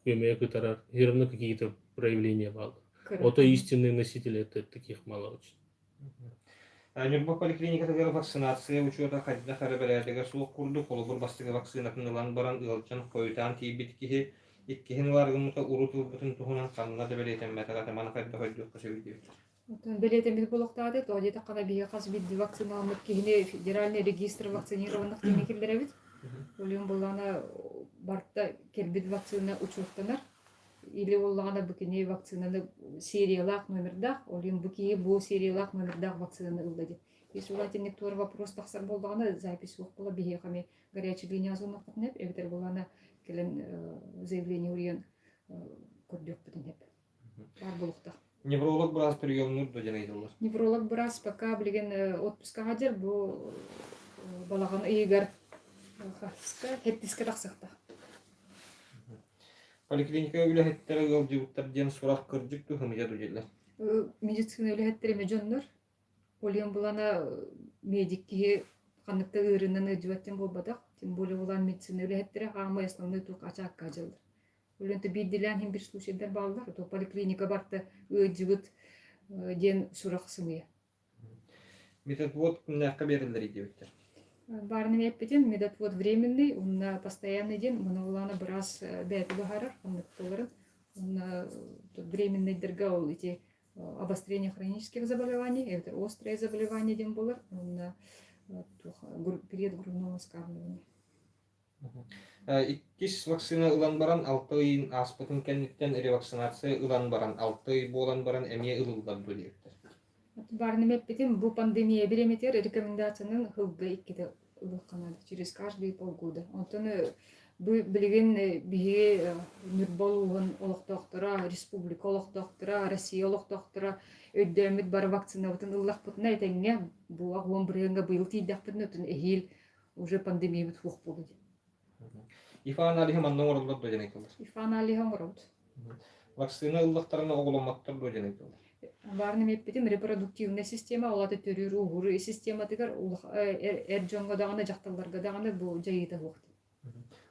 S3: күөмэйэ кытарар. Все равно какие-то проявления мало. Ото истинные носители это таких мало очень.
S1: Ньурба поликлиникатыгар вакцинация учуота хайдах эрэ бэрээдэгэ суох курдук холобур бастакы вакцинатын ылан баран ыалдьан хойутаан тиийбит киһи иккиһин ылар гыммыта урут ылбытын туһунан ханна да бэлиэтэммэтэх этэ маны хайдах өйдүөххэ сөбүй диэбиттэр.
S2: Оттон бэлиэтэммит буолуохтаах тоҕо диэтэххинэ биһиги хас биирдии вакциналаммыт киһини федеральный регистр вакцинированных диэҥҥэ киллэрэбит. Ол иһин буоллаҕына барыта кэлбит вакцина учуоттанар. Или буоллаҕына бу кини вакцинаны сериялаах номердаах, ол иһин бу киһи бу сериялаах номердаах вакцинаны ылла диэн. Если улаат инник туора вопрос тахсар буоллаҕына, запись суох буола биһиэхэ эмиэ горячая линия звонуохпутун сөп, эбэтэр буоллаҕына кэлэн заявление уруйан көрдүөхпүтүн сөп. Баар буолуохтаах.
S1: Невролог быраас приемнуур дуо диэн ыйыталлар.
S2: Невролог быраас пока билигин отпускаҕа дьэр бу балаҕан ыйыгар хэттискэ тахсыахтаах.
S1: Поликлиника үлэһиттэрэ ыалдьыбыттар диэн сурах кырдьык дуу сымыйа дуу дииллэр.
S2: Медицина үлэһиттэрэ эмиэ дьоннор. Ол иһин булана медик киһи ханнык да ыарыынан ыалдьыбат диэн буолбатах. Тем более улаан медицина үлэһиттэрэ хаамай основной туох ачаакка дьаллар. Үлэнтэ биирдилээн иһин бир случайдар бааллар. То поликлиника барта ыалдьыбыт диэн сурах сымыйа.
S1: Медотвод кимнээххэ биэрэллэрий диэбиттэр.
S2: Баарынан эппитим, медотвод временный, уонна постоянный диэн монолана быраас бэйэтэ быһаарар, ханнык буоларын. Уонна временныйдарга ол ити обострение хронических заболеваний, это острое заболевание диэн буолар, уонна период грудного вскармливания.
S1: Иккис вакцина ылан баран алта ыйын ааспытын кэнниттэн ревакцинация ылан баран алта ый буолан баран эмиэ ылыллар дуо диэбиттэр.
S2: Баарынан эппитим, бу пандемия бириэмэтигэр рекомендациянан сылга иккитэ ылыахха наада, через каждые полгода. Онтон бу билигин биһиги Ньурба улууһун олохтоохторо, республика олохтоохторо, Россия олохтоохторо өйдөөммүт бары вакцинабытын ыллахпытына этэҥҥэ бу аҕыс бырыһыаҥҥа быйыл тиийдэхпитинэ отун эһиил уже пандемиябыт суох буолуо диэн.
S1: ИФА аналиһы манна оҥороллор дуо диэн ыйыталлар.
S2: ИФА аналиһы оҥоробут.
S1: Вакцина ыллахтарына оҕоломмоттор дуо диэн ыйыталлар.
S2: Баарынан эппитим, репродуктивная система, ол аата төрүүр ууһуур систематыгар эр дьоҥҥо даҕаны, дьахталларга даҕаны бу дьайыыта суох.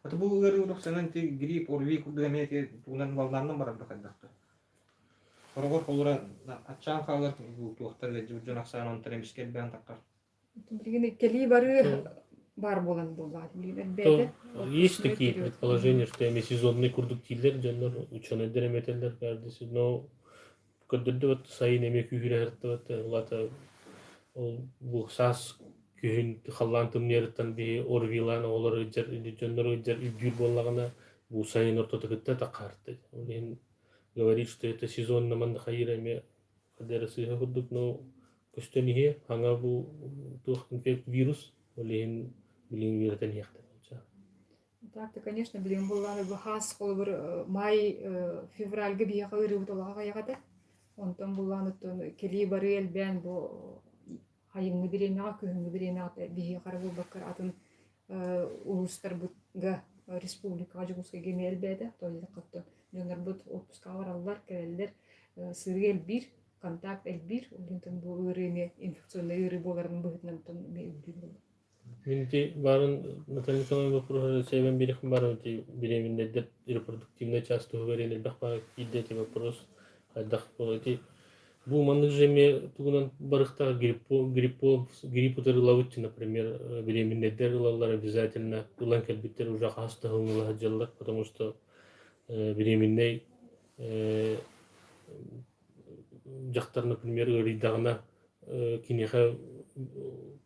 S1: Аты бу ыарыы тохсонон ти грипп, ОРВИ курдук эмиэ ити тугунан волнанан барар да хайдахта. Сороҕор холура аччаан хаалар туохтар ыалдьыбыт дьон ахсаана онтон эмискэ элбээн таххар.
S2: Билигин кэлии барыы баар буолан буоллаҕа билигин элбээтэ.
S3: Есть такие предположения, что эми сезонный курдук дииллэр дьоннор, ученыйдар эметеллер каждый но көрдөрдө вот сайын эмиэ күүһүрэ сырыттыбат улаата ол бу саас күһүн халлаан тымныйарыттан биһи ОРВИлаан оҕолор ыалдьар дьоннор ыалдьар үрдүүр буоллаҕына бу сайын ортото кытта таххаарты ол иһин говорит что это сезонно манна хайыыр эмиэ Хадера сыыһа курдук, но көстөн иһиэ, хаҥа бу туох инфект вирус, ол иһин билигин үөрэтэн иһиэхтэр.
S2: Так-то, конечно, билигин буоллаҕына бу хаас холобур май февральга биһиэхэ ыарыыбыт олоҕо аҕыйах этэ. Онтон буллаҕына оттон кэлии барыы элбээн бу хайыҥҥы бириэмэҕэ, күһүҥҥү бириэмэҕэ биһиэхэ эрэ буолбакка атын улуустарбытга республикаҕа Дьокуускайга эмиэ элбээтэ. Тоҕо дьоннорбут отпускаҕа бараллар, кэлэллэр, сырыы элбиир, контакт элбиир. Ол иһин бу ыарыы эмиэ инфекционнай ыарыы буоларын быһыытынан эмиэ үрдүүр буолла.
S3: Мин ити баарын Наталья Николаевна боппуруоһа сэбэн биэриэхпин баарым ити беременнэйдэр репродуктивнай чаас туһугар эн элбэх баар киирдэ ити вопрос хайдах буолла ити бу маннык же эмиэ тугунан барыхтаах гриппо гриппо грипп утарылабыт например беременнэйдэр ылаллар обязательно ылан кэлбиттэр уже хас да сыл ыла сылдьаллар потому что беременнэй дьахтар например ыарыйдаҕына киниэхэ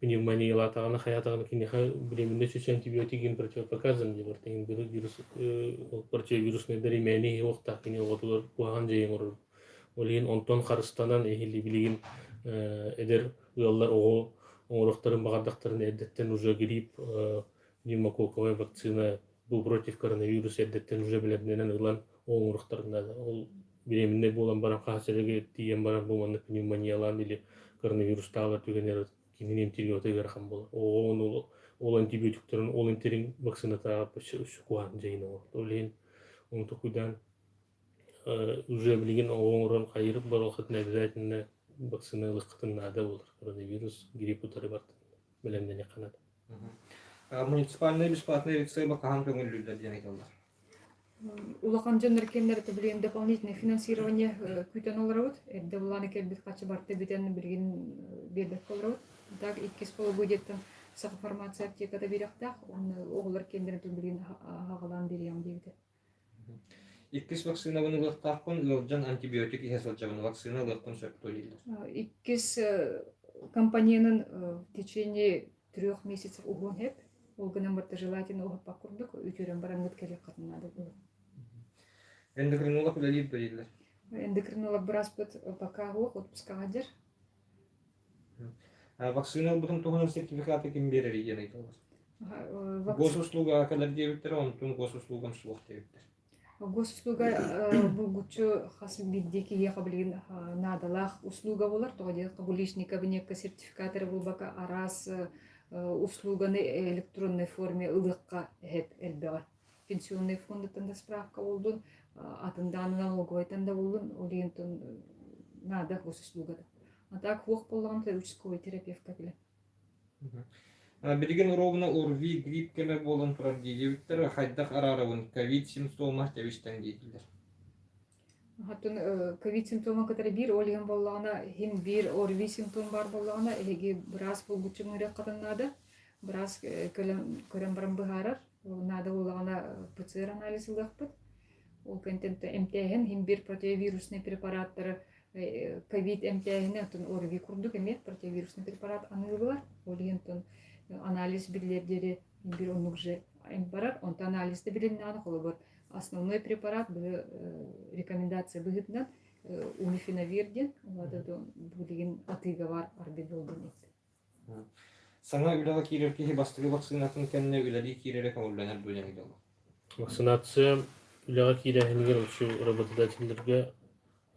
S3: пневмониялаатаҕына хайаатаҕына киниэхэ беременность үчүгэй антибиотигин противопоказан диэн барытын вирус противовируснайдар имээни иһиэхтээх кини оҕотугар куһаҕан дьайыы оҥорор ол иһин онтон харыстанан эһили билигин эдэр ыаллар оҕо оҥоруохтарын баҕардахтарына эрдэттэн уже грипп пневмококковая вакцина бу против коронавирус эрдэттэн уже бэлэмнэнэн ылан оҥоруохтарын наада ол беременнай буолан баран хаһыс эрэ тиийэн баран бу маннык пневмониялаан или коронавирустаалар түгэннэр кинини эмтииргэ ыарахан буолар. Оҕо ону ол антибиотиктарын ол эмтэрин вакцинатааҕар куһаҕан дьайын оҥорор. Ол иһин ону толкуйдаан уже билигин оҕо оҥорон хайырып барыаххытын обязательно вакцина ылыаххытын наада буолар. Коронавирус, грипп утары бартын бэлэмнэниэххэ наада.
S1: Муниципальнай бесплатный рецепт хаһан көҥүллүүллэр диэн ыйыталлар.
S2: Улахан дьоннор кэмнэр билигин дополнительное финансирование күүтэн олоробут. Эрдэ былааны кэлбит хачы барта бүтэн билигин биэрбэккэ олоробут. Так иккис полугодиеттан Саха фармация аптеката биэриэхтээх. Уонна оҕолор кэмнэрин билигин хаҕалаан биэриэҕим диэбитэ.
S1: Иккис вакцинабын ылыахтаахпын, ыалдьан антибиотик иһэ сылдьабын, вакцина ылыахпын сөп дуо дииллэр.
S2: Иккис компоненын в течение трех месяцев уһуон сөп. Ол гынан барда желательно уһаппат курдук, үтүөрэн бараҥҥыт кэлиэххитин наада буолар.
S1: Эндокринолог үлэлиир дуо дииллэр.
S2: Эндокринолог бырааспыт пока суох, отпускаҕа дьэр.
S1: Вакцина ылбытын туһунан сертификаты ким биэрэрий диэн ыйыталлар. Госуслуга кэлэр диэбиттэрэ, онтун госуслугам суох диэбиттэр.
S2: Госуслуга булгуччу хас биирдии киһиэхэ билигин наадалаах услуга буолар. Тоҕо диэтэххэ бу личный кабинекка сертификат эрэ буолбакка араас услуганы электронной форме ылыахха эһэт элбэҕэ. Пенсионный фондаттан да справка буоллун, атын даҕаны налоговайтан да буоллун, ол иһин наада госуслугата. А так хуох буоллаҕына участковый терапевтка кэлэн.
S1: Билигин ровно ОРВИ грипп кэмэ буолан турар дии диэбиттэр, хайдах араарабын, ковид симптома тэбистэн диэтилэр.
S2: Оттон ковид симптома кытары биир ол иһин буоллаҕына, иһин биир ОРВИ симптом баар буоллаҕына, эһиги быраас булгуччу ыҥырыаххытын наада. Быраас көрөн баран быһаарар. Наада буоллаҕына ПЦР анализ ылыахпыт. Ол кэнтэн эмтээһин иһин биир противовируснай препараттары ковид эмтээһинэ оттон ОРВИ курдук эмиэ противовируснай препарат аныыллар. Ол иһин оттон анализ биллиэр диэри биир оннук же барар. Онтон анализ да билиннэҕинэ холобур основной препарат бу рекомендация быһыытынан умифеновир диэн билигин атыыга бар арбидол диэн эттэ.
S1: Саҥа үлэҕэ киирэр киһи бастакы вакцинатын кэннэ үлэлии киирэрэ көҥүллэнэр дуо диэн ыйыталлар.
S3: Вакцинация үлэҕэ киирээһинигэр вообще работодателлэргэ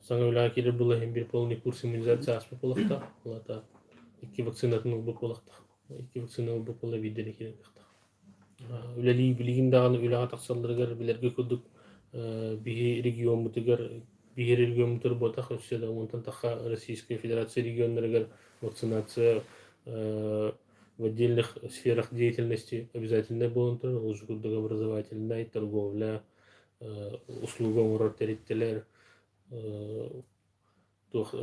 S3: саҥа үлэҕэ киирэр была иһин биир полный курс иммунизация ааспыт буолуохтаах. Ол аата икки вакцинатын ылбыт буолуохтаах. Икки вакцина ылбыт буолла биирдэ эрэ киирэн кыахтаах. Үлэлии билигин даҕаны үлэҕэ тахсалларыгар билэргэ курдук биһи региоммутугар биһи региоммутугар буотах өссө да уонтан тахха Российскай Федерация регионнарыгар вакцинация в отдельных сферах деятельности обязательно буолан турар. Ол курдук образовательнай, торговля, услуга оҥорор тэрилтэлэр, туох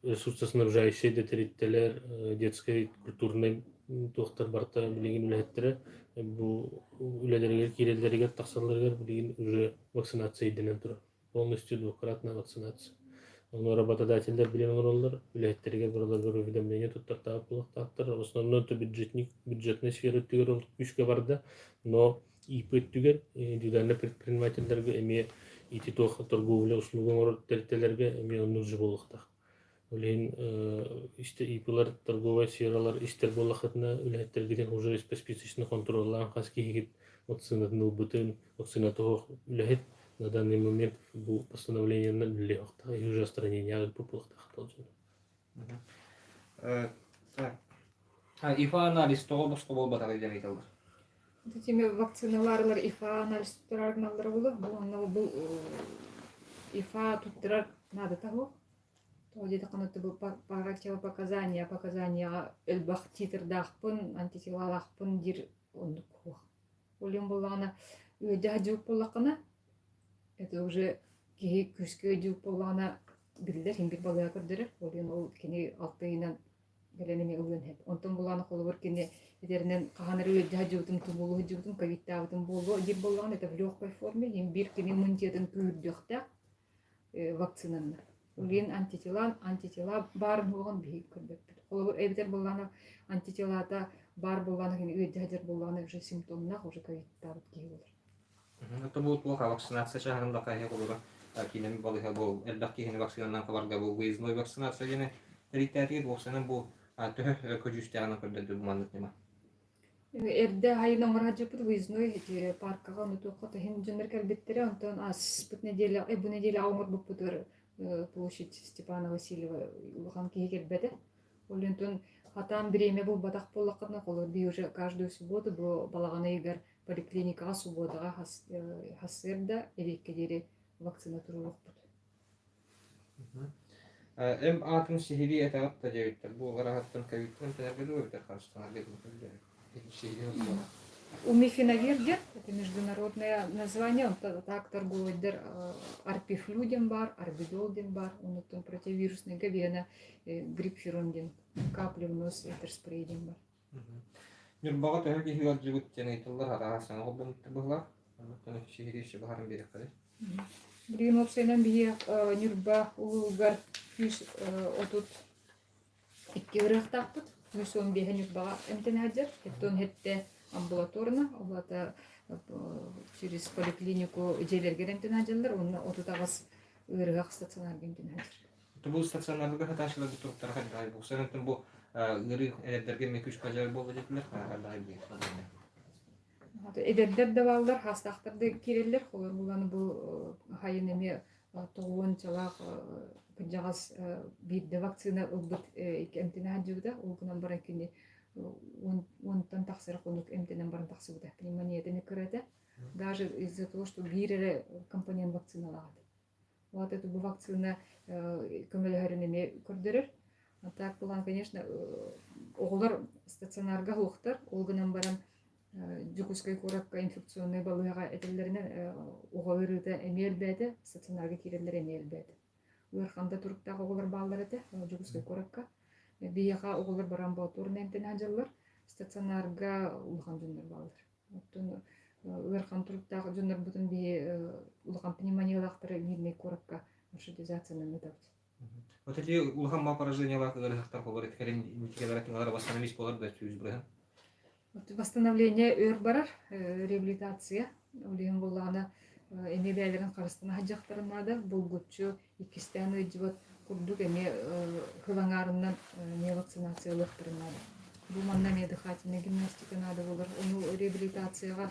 S3: ресурсоснабжающай да тэрилтэлэр, детскай культурнай туохтар барыта билигин үлэһиттэрэ бу үлэлэригэр киирэллэригэр тахсалларыгар билигин уже вакцинация ирдэнэн турар. Полностью двукратная вакцинация. Ону работодателлэр билэн олороллор, үлэһиттэригэр барыларыгар уведомление туттартаабыт буолуохтаахтар. В основном это бюджетник, бюджетная сфера өттүгэр ол күүскэ барда, но ИП өттүгэр индивидуальнай предпринимателлэргэ эмиэ ити туох торговля услуга оҥорор тэрилтэлэргэ эмиэ оннук же буолуохтаах. Ол иһин ИП-лар торговай сфералар истэр буоллаххытына үлэһиттэргитин уже специфично хонтуруоллаан хас киһигит вакцинатын ылбытын, вакцината суох үлэһит на данный момент бу постановлениенан үлэлиэхтээх и уже устранение ыыппыт буолуохтаах дьон.
S1: Так. ИФА анализ тоҕо босхо буолбатаҕый диэн ыйыталлар.
S2: Ити вакциналарылар ИФА анализ туттарар гыналлара буолуо. Бу онно бу ИФА туттарар наадата суох. Тоҕо диэтэххинэ бу противопоказания, показанияҕа элбэх титрдаахпын, антителалаахпын диир оннук суох. Ол иһин буоллаҕына ыалдьа сылдьыбыт буоллаххына, это уже киһи күүскэ ыалдьыбыт буоллаҕына биллэр, син биир балыыһа көрдөрөр. Ол иһин ол кини алта ыйынан кэлэн эмиэ ылыан сөп. Онтон булаана холобур кини этэринэн хаһан эрэ ыалдьа сылдьыбытым, тумуулуу сылдьыбытым, ковидтаабытым буолуо диир буоллаҕына, это в легкой форме, иһин биир кини иммунитетын күүһүрдүөхтээх вакцинанна. Билигин антитела, антитела баарын суоҕун биһиги көрбөппүт. Холобур, эбэтэр буоллаҕына антителата баар буоллаҕына кини ыалдьа сылдьар буоллаҕына уже симптомнаах, уже ковидтаабыт киһи буолар.
S1: Это бу туох вакцинация чааһын да хайа холура киинэн балыһа бу элбэх киһини вакцинанан хабарга бу выездной вакцинация диэни тэрийтээтигит уопсайынан бу төһө көдьүүстээҕинэн көрдөрдө бу маннык ньыма?
S2: Эрдэ айын оҥоро сылдьыбыт выездной ити паркаҕа ону туохха да иһин дьоннор кэлбиттэрэ. Онтон ааспыт нэдиэлэ бу нэдиэлэҕэ оҥорбуппутугар площадь Степана Васильева улахан киһи кэлбэтэ. Ол онтон хатаан бириэмэ булбатах буоллаххытына, холобур, биһи уже каждую субботу бу балаҕан ыйыгар поликлиникаҕа субботаҕа сарсыарда эбиэккэ диэри вакцина туруоруохпут.
S1: Эм аатын сиһилии этэҕит да диэбиттэр. Бу ыараһыттан ковидтан эмтэнэргэ дуу эбэтэр харыстанарга дуу сиһилии суруйаллар.
S2: Умифеновир диэн, это международное название, он так торговый Арпифлю диэн баар, Арбидол диэн баар, онуттан противовирусный габена, гриппферон диэн капли в нос, этерспрей диэн баар.
S1: Ньурбаҕа төһө киһи ыалдьыбыт диэн ыйыталлар араас саҥа холбоммуттар быһыылаах. Оннуктан сиһилии өссө баһарын биэриэххэ
S2: Билигин уопсайынан биһиэх Ньурба улууһугар 132 ырыахтаахпыт. 115 Ньурбаҕа эмтэнэ сылдьар. Оттон хэттэ амбулаторно, ол аата через поликлинику дьиэлэргэ эмтэнэ сылдьаллар. Уонна 38 ыарыһах стационарга эмтэнэ сылдьар.
S1: Бу стационарга сытааччыларбыт туруктара хайдаҕый? Бу сарынтан бу ыарыы эдэрдэргэ эмиэ күүскэ дьайар буолла диэтилэр. Хайдаҕый диэн.
S2: Эдэрдэр да бааллар, хаастаахтар да киирэллэр. Холор булан бу хайын эмиэ тоҕуончалаах кырдьаҕас биирдэ вакцина ылбыт эмтэнэ сылдьыбыта. Ол гынан баран кини уонтан тахсар хонук эмтэнэн баран тахсыбыта. Пневмонията эмиэ кыра этэ. Даже из-за того, что биир эрэ компонент вакциналаах этэ. Вот это бу вакцина көмөлөһөрүн эмиэ көрдөрөр. А так булан, конечно, оҕолор стационарга суохтар, ол гынан баран Дьокуускай куоракка инфекционнай балыыһаҕа этэллэринэн оҕо ыарыыта эмиэ элбээтэ, стационарга киирэллэр эмиэ элбээтэ. Ыарахан да туруктаах оҕолор бааллар этэ Дьокуускай куоракка. Биһиэхэ оҕолор баран амбулаторнай эмтэнэ дьыллар, стационарга улахан дьоннор бааллар. Оттон ыарахан туруктаах дьоннорбутун биһи улахан пневмониялаахтары Мирнэй куоракка маршрутизациянан ыытабыт.
S1: Вот эти улахан мал поражениялаах ыарыһахтар холор кэлин инникилэрэ тыҥалара восстановить болар да сүүс бырыһан.
S2: Восстановление өр барар, реабилитация. Ол иһин буоллаҕына эмиэ бэйэлэрин харыстана сылдьыахтарын наада. Булгуччу иккистээн ыалдьыбат курдук эмиэ сыл аҥаарынан эмиэ вакцинация ылыахтарын наада. Бу манна эмиэ дыхательнай гимнастика наада буолар. Ону реабилитацияҕа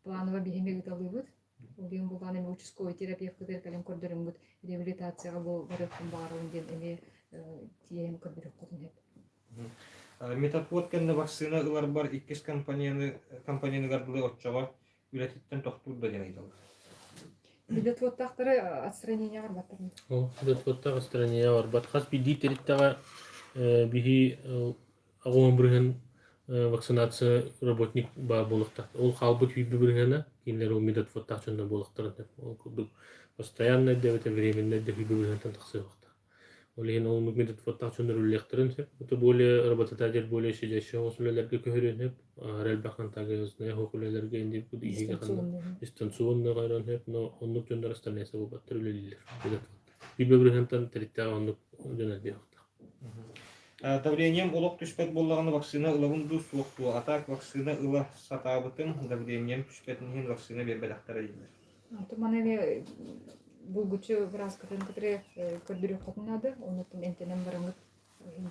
S2: планово биһиги ыыталыыбыт. Ол иһин буоллаҕына эмиэ участковый терапевкытыгар кэлэн көрдөрөммүт реабилитацияҕа бу барыахпын баҕарабын диэн эмиэ тиийэн көрдөрүөххүтүн сөп.
S1: Метапод кэннэ вакцина ыларбар иккис компанияны компанияныгар дылы оччоҕо үлэтиттэн тохтуур да диэн ыйыталлар.
S2: Медотводтаахтары отстранение барбаттар.
S3: Ол медотводтаах отстранение барбат. Хас биирдии тэрилтэҕэ биһи аҕуон бырыһын вакцинация работник баар буолуохтаах. Ол хаалбыт сүүрбэ бырыһыана кинилэр ол медотводтаах дьоннор буолуохтарын сөп. Ол курдук постоянно да эбэтэр временно да сүүрбэ бырыһыантан тахсыахтаах. Ол иһин ол медотводтаах дьоннор үлэлиэхтэрин сөп. Это более работодатель более щадящий оҕус үлэлэргэ көһөрүөн сөп. Элбэх контагиозная оһох үлэлэргэ дистанционно дистанционно көһөрүөн сөп, но оннук дьоннор остальные буолбаттар үлэлииллэр. Сүүрбэ бырыһыантан тэрилтэҕэ оннук дьон элбиэхтаах.
S1: Давлением олох түспэт буоллаҕына вакцина ылабын дуу суох дуо? А так вакцина ыла сатаабытым, давлением түспэтин иһин вакцина биэрбэтэхтэрэ дииллэр.
S2: Маны эмиэ булгуччу бырааскытын кытары көрдөрүөххүтүн наада. Оннуттан эмтэнэн бараҥҥыт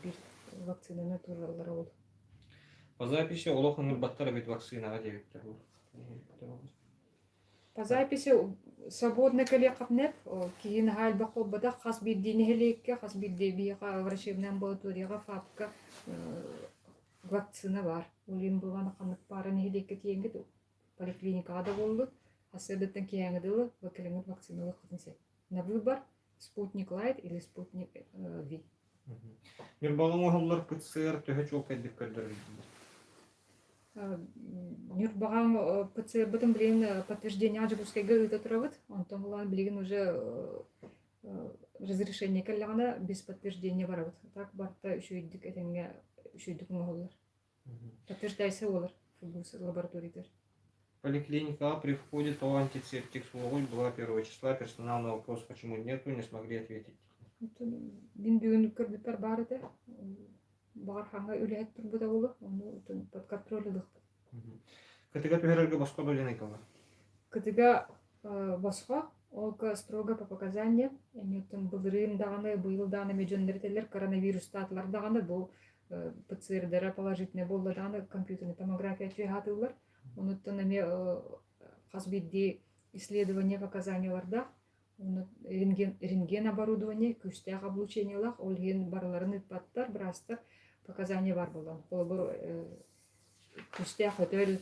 S2: биир вакцинаны туруораллара ол.
S1: По записи олох ыҥырбаттар эбит вакцинаҕа диэбиттэр.
S2: По записи свободно кэлиэххитинэ киһи наһаа элбэх буолбатах хас биирдии нэһилиэккэ, хас биирдии биһиэхэ врачебнай амбулаторияҕа ФАПка вакцина баар. Ол иһин буолан ханнык баара нэһилиэккэ тиийэҥҥит поликлиникаҕа да буоллун, сарсыардаттан киэһээҥҥи дылы кэлэҥҥит вакцина ылыаххытын сөп. На выбор Спутник Лайт или Спутник V.
S1: Ньурбаҕа оҥоһуллар ПЦР төһө чуолкайдык көрдөрөр
S2: Ньурбаҕа ПЦР-бытын билигин подтверждение Дьокуускайга ыыта турабыт. Онтон булан билигин уже разрешение кэллэҕинэ без подтверждения барабыт. Так барыта үчүгэйдик этэҥҥэ үчүгэйдик оҥоһуллар. Подтверждайся буолар футбол лабораториятыгар.
S1: Поликлиникаҕа при входе то антисептик суоҕуй была первого числа персонал на вопрос почему нету не смогли ответить.
S2: Мин бүгүн көрбүппэр баар этэ. Баҕар хаҥа үлэһит турбута буолуо, ону под контроль ылыахпыт.
S1: Кытыга түһэрэргэ босхо диэн ыйыталлар.
S2: Кытыга босхо, ол строго по показаниям. Эмиэттэн былырыын даҕаны, быйыл даҕаны эмиэ дьоннор этэллэр, коронавирустаатылар даҕаны бу ПЦР-дара положительный буолла даҕаны компьютерный томография чуйаатыллар. Онуттан эмиэ хас биирдии исследование показаниялардаах рентген, рентген оборудование күүстээх облучениелаах, ол иһин барыларын ыыппаттар, быраастар показания бар буолан. Холобур, күүстээх өтөл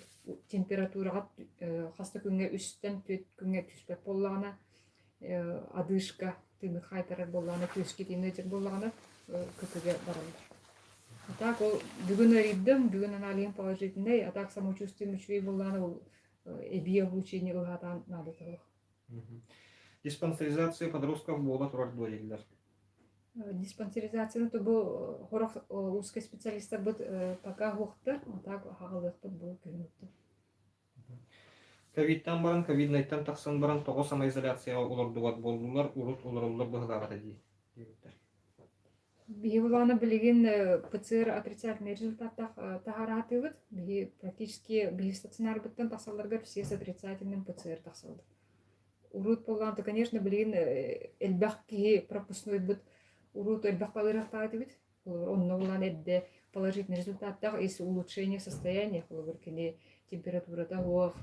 S2: температураҕа хас да күҥҥэ үстэн түөрт күҥҥэ түспэт буоллаҕына, одышка тыыны хаайтарар буоллаҕына, күөскэ тиҥэ буоллаҕына, КТГ бараллар. А так ол бүгүн ыарыйдым, бүгүн аналиһым положительный, а так самочувствием үчүгэй буоллаҕына, ол эбии облучение ылаатаан наадата суох.
S1: Диспансеризация подростков буола турар дуо дииллэр.
S2: Диспансеризацияны бу сорох узкий специалистарбыт пока суохтар, а так аҕалыахпыт бу күһүн
S1: Ковидтан баран, ковиднайтан тахсан баран тоҕо самоизоляцияҕа олордубат буоллулар, урут олороллор быһыылааҕа дии диэбиттэр.
S2: Биһи булаана билигин ПЦР отрицательный результаттаах таһаараатыыбыт. Биһи практически биһи стационарбыттан тахсалларыгар все с отрицательным ПЦР тахсаллар. Урут буоллаҕына, конечно, билигин элбэх киһи пропускнойбут урут элбэх балыырахтаах этибит. Онно булан эрдэ положительный результаттаах если улучшение состояния, холобур, кини температурата суох,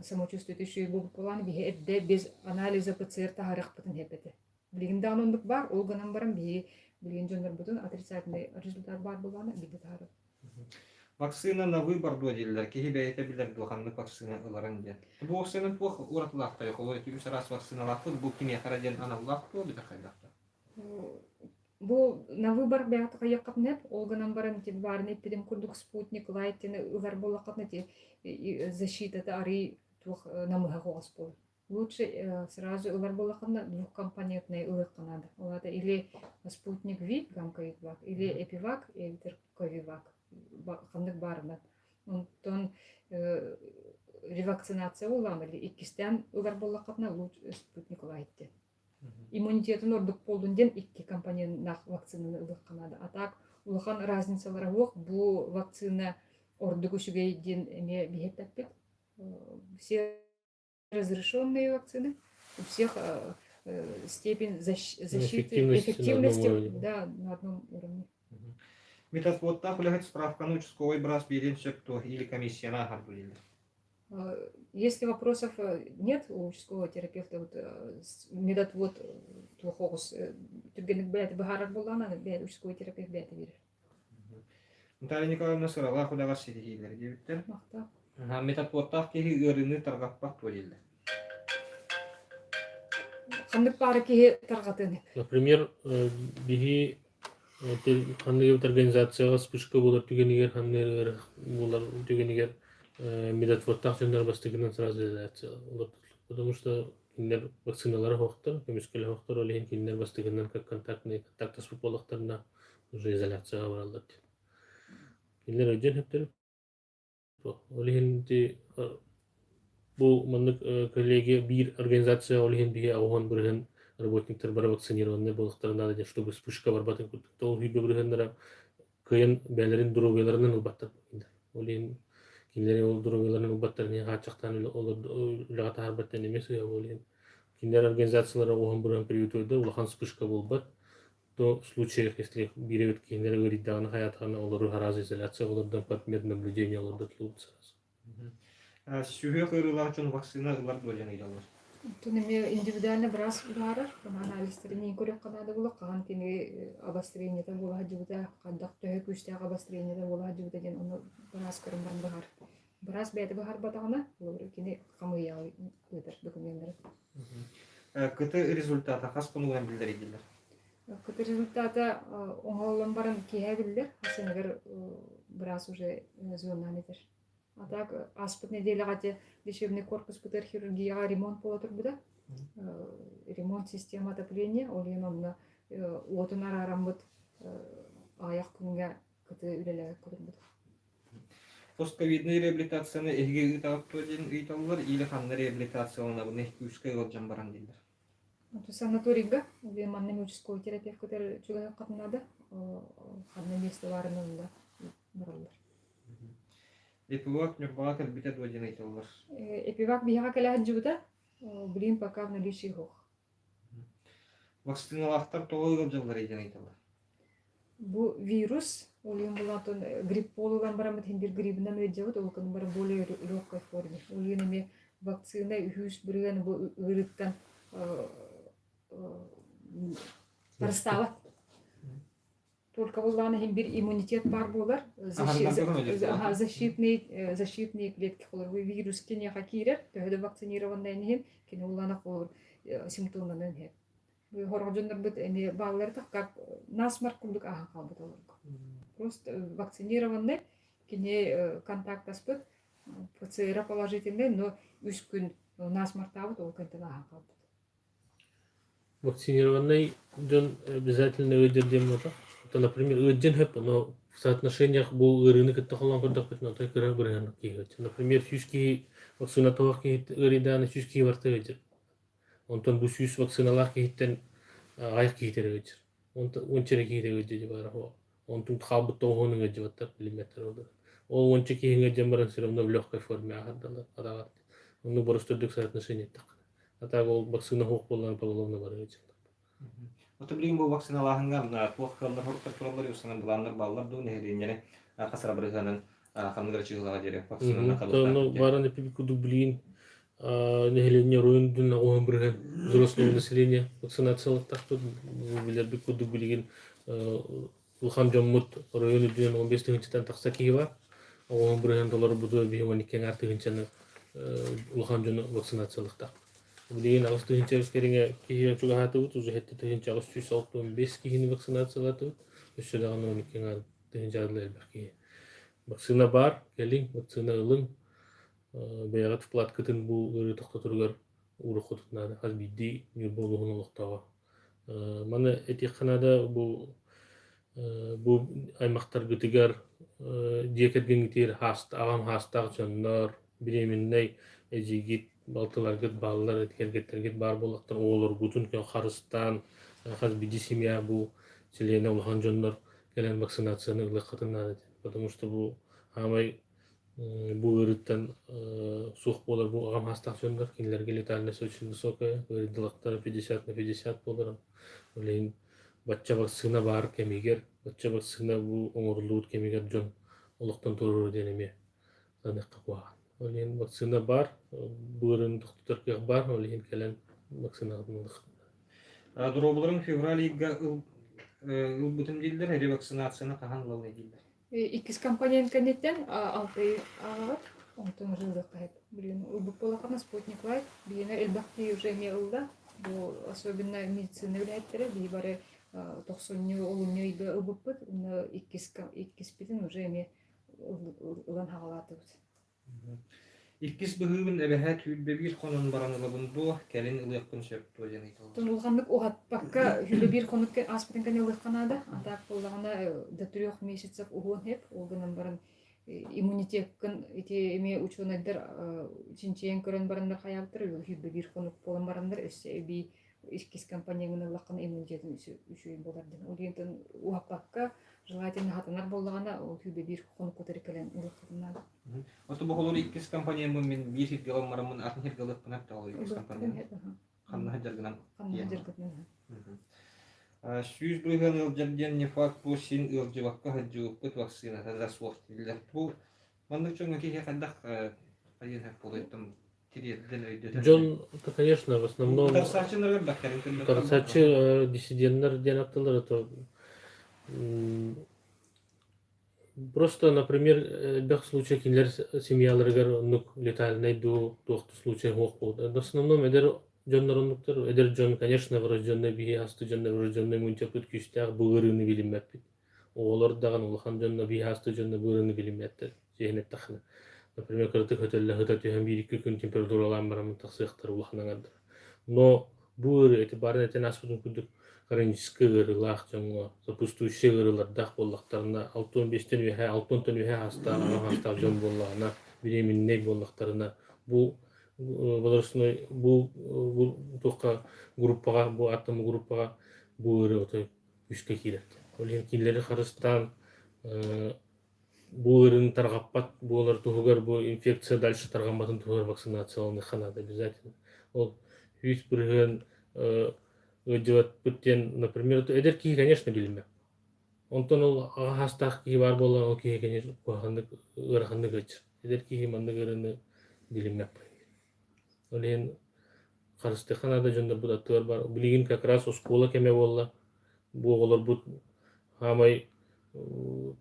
S2: самочувствиета үчүгэй буолбут буолан биһи эрдэ без анализа ПЦР таһаарыахпытын сөп этэ. Билигин даҕаны оннук баар, ол гынан баран биһиги билигин дьоннорбутун отрицательный результат баар буоллаҕына биирдэ таһаарабыт.
S1: Вакцина на выбор дуо дииллэр, киһи бэйэтэ билэр дуо ханнык вакцина ыларын диэн. Бу вакцина туох уратылаахтарый? Холобур, ити үс араас вакциналаахпыт, бу кимиэхэ эрэ диэн аналлаах дуо, эбэтэр хайдах да?
S2: Бу на выбор бэйэҕит хайыаххытын ол гынан баран ити баарын эппитим курдук спутник лайт диэн ылар буоллаххытына ити защитата арый туох намыһах оҕус буолар. Лучше сразу ылар буоллаххына двухкомпонентный ылыахха наада. Ол аата или спутник Ви гамковивак, или эпивак, эбэтэр ковивак ханнык баарынан. Онтон ревакцинация буоллаҕына или иккистээн ылар буоллаххытына лучше спутник лайт диэн. Иммунитетын ордук буоллун диэн икки компоненнаах вакцинаны ылыахха наада. А так улахан разницалара суох. Бу вакцина ордук үчүгэй диэн эмиэ биһиэппэппит. Все разрешенные вакцины, у всех степень защиты, эффективности да, на одном уровне.
S1: Медосмоттаах үлэһит справканы участковай быраас биэриэн сөп дуо или комиссияны ааһар дуо дииллэр?
S2: Если вопросов нет у участкового терапевта, вот медотвод туох оҕус түргэнник бэйэтэ быһаарар буоллаҕына, бэйэ участковый терапевт бэйэтэ биэрэр.
S1: Наталья Николаевна сыралаах үлэҕэ ситиһиилэр диэбиттэр.
S2: Махтал.
S1: Медотводтаах киһи ыарыыны тарҕаппат дуо дииллэр.
S2: Ханнык баара киһи тарҕатыан
S3: Например, биһи ханнык организацияҕа вспышка буолар түгэнигэр, ханнык ыарах буолар түгэнигэр медотводтаах дьоннор бастакынан сразу изоляция Потому что кинилэр вакциналара суохтар, көмүскэлэ суохтар, ол иһин кинилэр бастакынан как контактный контактаспыт буоллахтарына уже изоляцияҕа бараллар. Кинилэр өйдүөн сөптөр. Ол иһин ити бу маннык коллегия биир организация ол иһин биһи аҕыһан бырыһын работниктар бары вакцинированный буолуохтарын наада диэн, чтобы вспышка барбатын курдук. Ол хүйбэ бырыһыннара кыайан бэйэлэрин доруобуйаларынан ылбаттар. Ол иһин кинилэри ол доруобуйаларынан ылбаттарын иһин хааччахтаан үлэҕэ таһаарбаттан эмиэ сыыһа ол иһин кинилэр организациялара уһун бырыһын приютуйда улахан вспышка буолбат то в случаях, если биир киһилэр ыарыйдаҕына хайаатаҕына олору араас изоляция олордон под меднаблюдение олордотуллубут сразу.
S1: Сүһүөх ыарыылаах дьон вакцина ылар дуо диэн ыйыталлар.
S2: Оттон эмиэ индивидуально быраас баарар, анализтарын көрүөххэ наада буолар, хаһан кини обострениета буола сылдьыбыта, хайдах төһө күүстээх обострениета буола сылдьыбыта диэн ону быраас көрөн баран быһаар. Быраас бэйэтэ быһаарбатаҕына, кини хамыыйаҕа ыытар докуменнары.
S1: КТ результата хас хонугунан биллэрийдилэр?
S2: КТ результата оҥоһуллан баран киэһэ биллэр, хасыныгар быраас уже звоннаан этэр. А так ааспыт нэдиэлэҕэ ити лечебный корпуспутугар хирургияҕа ремонт буола турбута. Ремонт система отопления, ол иһин онно уотун араараммыт аҕыйах күҥҥэ КТ үлэлээбэккэ турбута.
S1: Постковиднай реабилитацияны эһиги ыытаҕыт дуо диэн ыйыталлар или ханна реабилитацияланабыный күүскэ ыалдьан баран дииллэр.
S2: Санаторийга манна участковый терапевт кытары чугаһыаххытын наада. Ханна миэстэ баарын онно бараллар.
S1: Эпивак Ньурбаҕа кэлбитэ дуо диэн ыйыталлар.
S2: Эпивак биһиэхэ кэлэ сылдьыбыта. Блин, пока в наличии суох.
S1: Вакциналаахтар тоҕо ыалдьалларый диэн ыйыталлар.
S2: Бу вирус, ол иһин булаатын грипп буолуган бараммыт иһин биир грибынан ыалдьабыт, ол гынан баран более легкой форме. Ол иһин эмиэ вакцина үһүс бырыһыан бу ыарыыттан харыстаабат. Только буллаҕына иһин биир иммунитет баар буолар, защитные защитные клетки холор вирус киниэхэ киирэр, төһө да вакцинированнай иһин кини улаана холор симптомнанан иһэр. Хорох дьоннорбут эмиэ бааллар как насморк курдук ааһан хаалбыт олорго. Просто вакцинированный кини контактаспыт ПЦР положительный, но үс күн насморктаабыт ол кэнтэн ааһан хаалбыт.
S3: Вакцинированный дьон обязательно ыалдьар диэн буолбатах. Это, например, ыалдьан сөп, но в соотношениях бу ыарыыны кытта холоон көрдөхпүтүнэ отой кыра бырыһыан киһи ыалдьар. Например, 100 киһи вакцинатоох киһи ыарыйдаҕына 100 киһи барыта ыалдьар. Онтон бу 100 вакциналаах киһиттэн аҕыйах киһи ыалдьар. Уонча эрэ киһи ыалдьар дии баара. Онтун хаалбыт тоҕуһун ыалдьыбаттар, билиммэттэр ол. Ол уонча киһи ыалдьан баран все равно в легкой форме аһардалар, адаҕар. Оннук боростуойдук соотношение эттэххинэ. А так ол вакцина суох буоллаҕына поголовно барыа дьыллар.
S1: Ото билигин бу вакциналааһыҥҥа туох кыаллар соруктар тураллар саҥа былааннар бааллар дуу нэһилиэнньэни хас эрэ бырыһыанын ханнык эрэ чыһылаҕа диэри вакцинаны
S3: Онно баран эппит курдук билигин нэһилиэнньэ оройун дүн оҕуһун бырыһыан взрослого населения вакцинациялаттахпыт билэрбит курдук билигин улахан дьоммут оройуон үрдүнэн 15 тыһыынчаттан тахса киһи бар. Оҕоһун бырыһыан толорбуту биһи 12 аҥаар тыһыынчаны улахан дьону вакцинациялыахтаахпыт. Билигин 8 тыһыынча кэриҥэ киһи чугаһаатыбыт, уже 7 865 киһини вакцинациялаатыбыт. Өссө даҕаны 12 тыһыынча элбэх киһи. Вакцина баар, кэлиҥ, вакцина ылыҥ. Бэйэҕит вкладкытын бу ыарыы тохтоторугар ууруккутун наада. Хас биирдии Ньурба улууһун олохтооҕо. Маны этиэххэ наада, бу аймахтаргытыгар, дьиэ кэргэҥҥитигэр аҕам хаастаах дьоннор, беременнай эдьиийгит, балтыларгыт бааллар, кэргэттэргит баар буоллахтар, оҕолоргутун харыстаан, хас биирдии семья бу чилиэнэ улахан дьоннор кэлэн вакцинацияны ылыаххытын наада. Потому что бу хаамай бу ыарыыттан суох буолар бу аҕам хаастаах дьоннор, кинилэргэ летальность очень высокая, ыарыйдылахтара 50 на 50 буолар. Ол иһин бачча вакцина баар кэмигэр, бачча вакцина бу оҥоруллубут кэмигэр дьон олохтон туруору диэн эмиэ саныахха куһаҕан. Ол иһин вакцина баар, бу ыарыыны тохтотор кыах баар, ол иһин кэлэн вакцинаҕытын ылыаххытын.
S1: Доруобуларын февраль ыйга ылбытым дииллэр, ревакцинацияны хаһан ылаллар дииллэр.
S2: Иккис компонент кэнниттэн алты ааҕаҕыт, онтон уже ылыахха Блин, ылбыт буоллаххына Спутник Лайт биһиэнэ элбэх киһи уже эмиэ ылла. Бу особенно медицина үлэһиттэрэ биһи бары тохсунньу, олунньу ыйга ылбыппыт. Онно иккиспитин уже эмиэ ылан хаҕалаатыбыт.
S1: Иккис быһыыбын эбэһээт 21 хонон баран ылабын дуо, кэлин ылыахпын сөп дуо диэн ыйыталлар.
S2: Оттон улаханнык уһаппакка 21 хонук ааспытын кэннэ ылыахха наада. А так буоллаҕына до 3 месяцев уһуон сөп. Ол гынан баран иммунитеккын ити эмиэ учуонайдар чинчийэн көрөн бараннар хайаабыттар 21 хонук буолан бараннар өссө эбии иккис компонеҥын ыллаххына иммунитетын үчүгэй буолар диэн. Ол диэн уһаппакка желательно хатанар буоллаҕына ол 21 хонукка кэлэн ылыаххытын наада.
S1: Ото бу холор иккис компонеммын мин биир сиргэ ылыммараммын атын сиргэ ылыахпын эптэ иккис компонент. Ханна сылдьаргынан.
S2: Ханна сылдьаргытынан.
S1: 100% ыалдьар диэн не факт бу син ыалдьыбакка сылдьыбыппыт вакцината да суох дииллэр. Бу маннык дьоҥҥо киһи хайдах хайыан сөп буолуойтум тириэрдэн өйдөтөн.
S3: Дьон, это, конечно, в основном
S1: Утарсааччылар элбэхтэрин
S3: утарсааччы диссиденттэр диэн аттылар, это просто, например, элбэх случай кинилэр семьяларыгар оннук летальный дуу, туох да случай суох буолда. В основном эдэр дьоннор оннуктар, эдэр дьон, конечно, врожденный биһи хасты дьоннор врожденный иммунитеппыт күүстээх бу ыарыыны билиммэппит. Оҕолор даҕаны улахан дьонно биһи хасты дьонно бу ыарыыны билиммэттэр, сиэһин эттэххинэ. Например, кыратык хөтөллө сыта түһэн биир-икки күн температуралаан баран тахсыахтара улахан аҥардар. Но бу ыарыы ити баарын этэн ааспытым курдук хроническай ыарыылаах дьоҥҥо сопутствующай ыарыылардаах буоллахтарына 65-тэн үөһэ 60-тан үөһэ саастаах аҕа саастаах дьон буоллаҕына беременнэй буоллахтарына бу возрастной бу туохха группаҕа бу аттаммыт группаҕа бу ыарыы отой күүскэ киирэр. Ол иһин кинилэри харыстаан бу ыарыыны тарҕаппат буолар туһугар бу инфекция дальше тарҕамматын туһугар вакцинацияланыахха наада обязательно. Ол 100% ыалдьыбатпыт диэн, например, эдэр киһи, конечно, билиммэт. Онтон ол аҕа саастаах киһи баар буоллаҕына, ол киһи, конечно, куһаҕаннык, ыараханнык ыалдьар. Эдэр киһи маннык ыарыыны билиммэт. Ол иһин харыстыахха наада дьоннорбут аттыгар баар. Билигин как раз оскуола кэмэ буолла. Бу оҕолорбут хаамай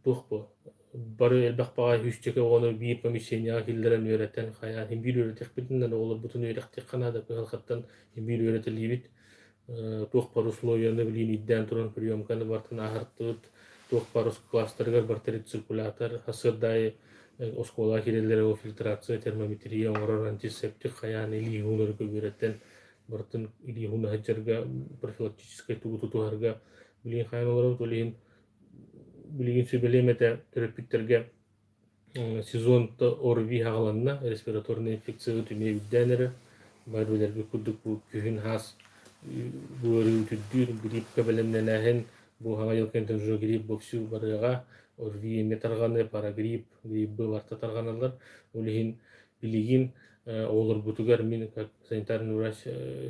S3: туох бу бары элбэх баҕайы сүүсчэкэ оҕону биир помещениеҕа киллэрэн үөрэтэн хайаан син биир үөрэтиэхпитин наада оҕолорбутун үөрэхтиэххэ наада кыһалҕаттан син биир үөрэтэлиибит туох баар условияны билиин ирдээн туран приемканы барытын ааһартыбыт туох баар класстарыгар барыта рециркулятор сарсыарда аайы оскуолаҕа киирэллэрэ ол фильтрация термометрия оҥорор антисептик хайаан илии уунарга үөрэтэн барытын илии ууна сылдьарга профилактическай тугу тутуһарга билигин хайаан олоробут ол иһин билигин сүбэлиэм этэ төрөппүттэргэ сезон ОРВИ аҕаланна респираторная инфекция эмиэ үрдээн эрэр бары билэрбит курдук бу күһүн хаас бу ыарыы үтүрдүүр гриппкэ бэлэмнэнээһин бу саҥа дьыл кэнниттэн уже грипп вовсю барыаҕа ОРВИ эмиэ тарҕаныа парагрипп гриппы барыта тарҕаналлар ол иһин билигин оҕолорбутугар мин как санитарный врач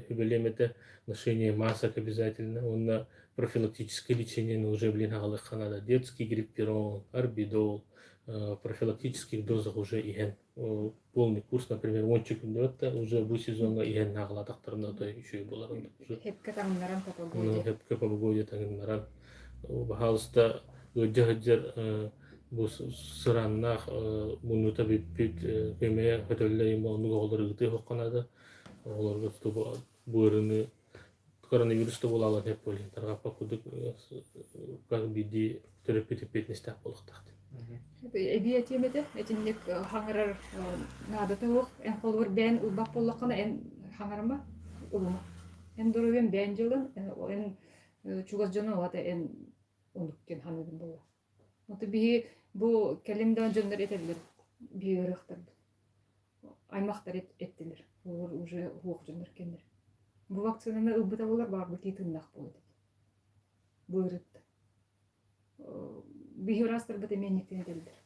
S3: сүбэлиэм этэ ношение масок обязательно уонна профилактическое лечение уже билин аҕалыахха наада детский грипперон арбидол профилактических дозах уже иһэн полный курс например уонча күннэбэт уже бу сезоҥҥа иһэн аҕалаатахтарына то үчүгэй буолар
S2: Хепке таҥыннаран по погоде.
S3: Хепке по погоде таҥыннаран баһаалыста ыалдьа сылдьар бу сыраннаах муннута бүппүт көмөйө көтөллө оннук оҕолору ыытыахха наада. Оҕолорго бу ыарыыны коронавирус да буолаалар сөп буолуо. Тарҕаппат курдук хас биирдии төрөппүт эппиэтинэстээх буолуохтаах.
S2: Эбии этиэм этэ, итинник хаҥарар наадата суох. Эн холобур бэйэн ылбат буоллаххына, эн хаҥарыма, ылыма. Эн доруобуйаҥ бэйэн дьыалаҥ, эн чугас дьонуҥ аҕата эн оннук диэн саныыбын буолла. Ото биһи бу кэлин да дьоннор этэллэр, биһи ыарыахтарбыт. Аймахтар эттилэр, олор уже уһуох дьоннор кэннэр. Бу вакцинаны ылбыта буолар баарбыт тыыннаах буолуо этэ. Бу ыарытта. Биһи ыраастарбыт эмиэ инниктэн этэллэр.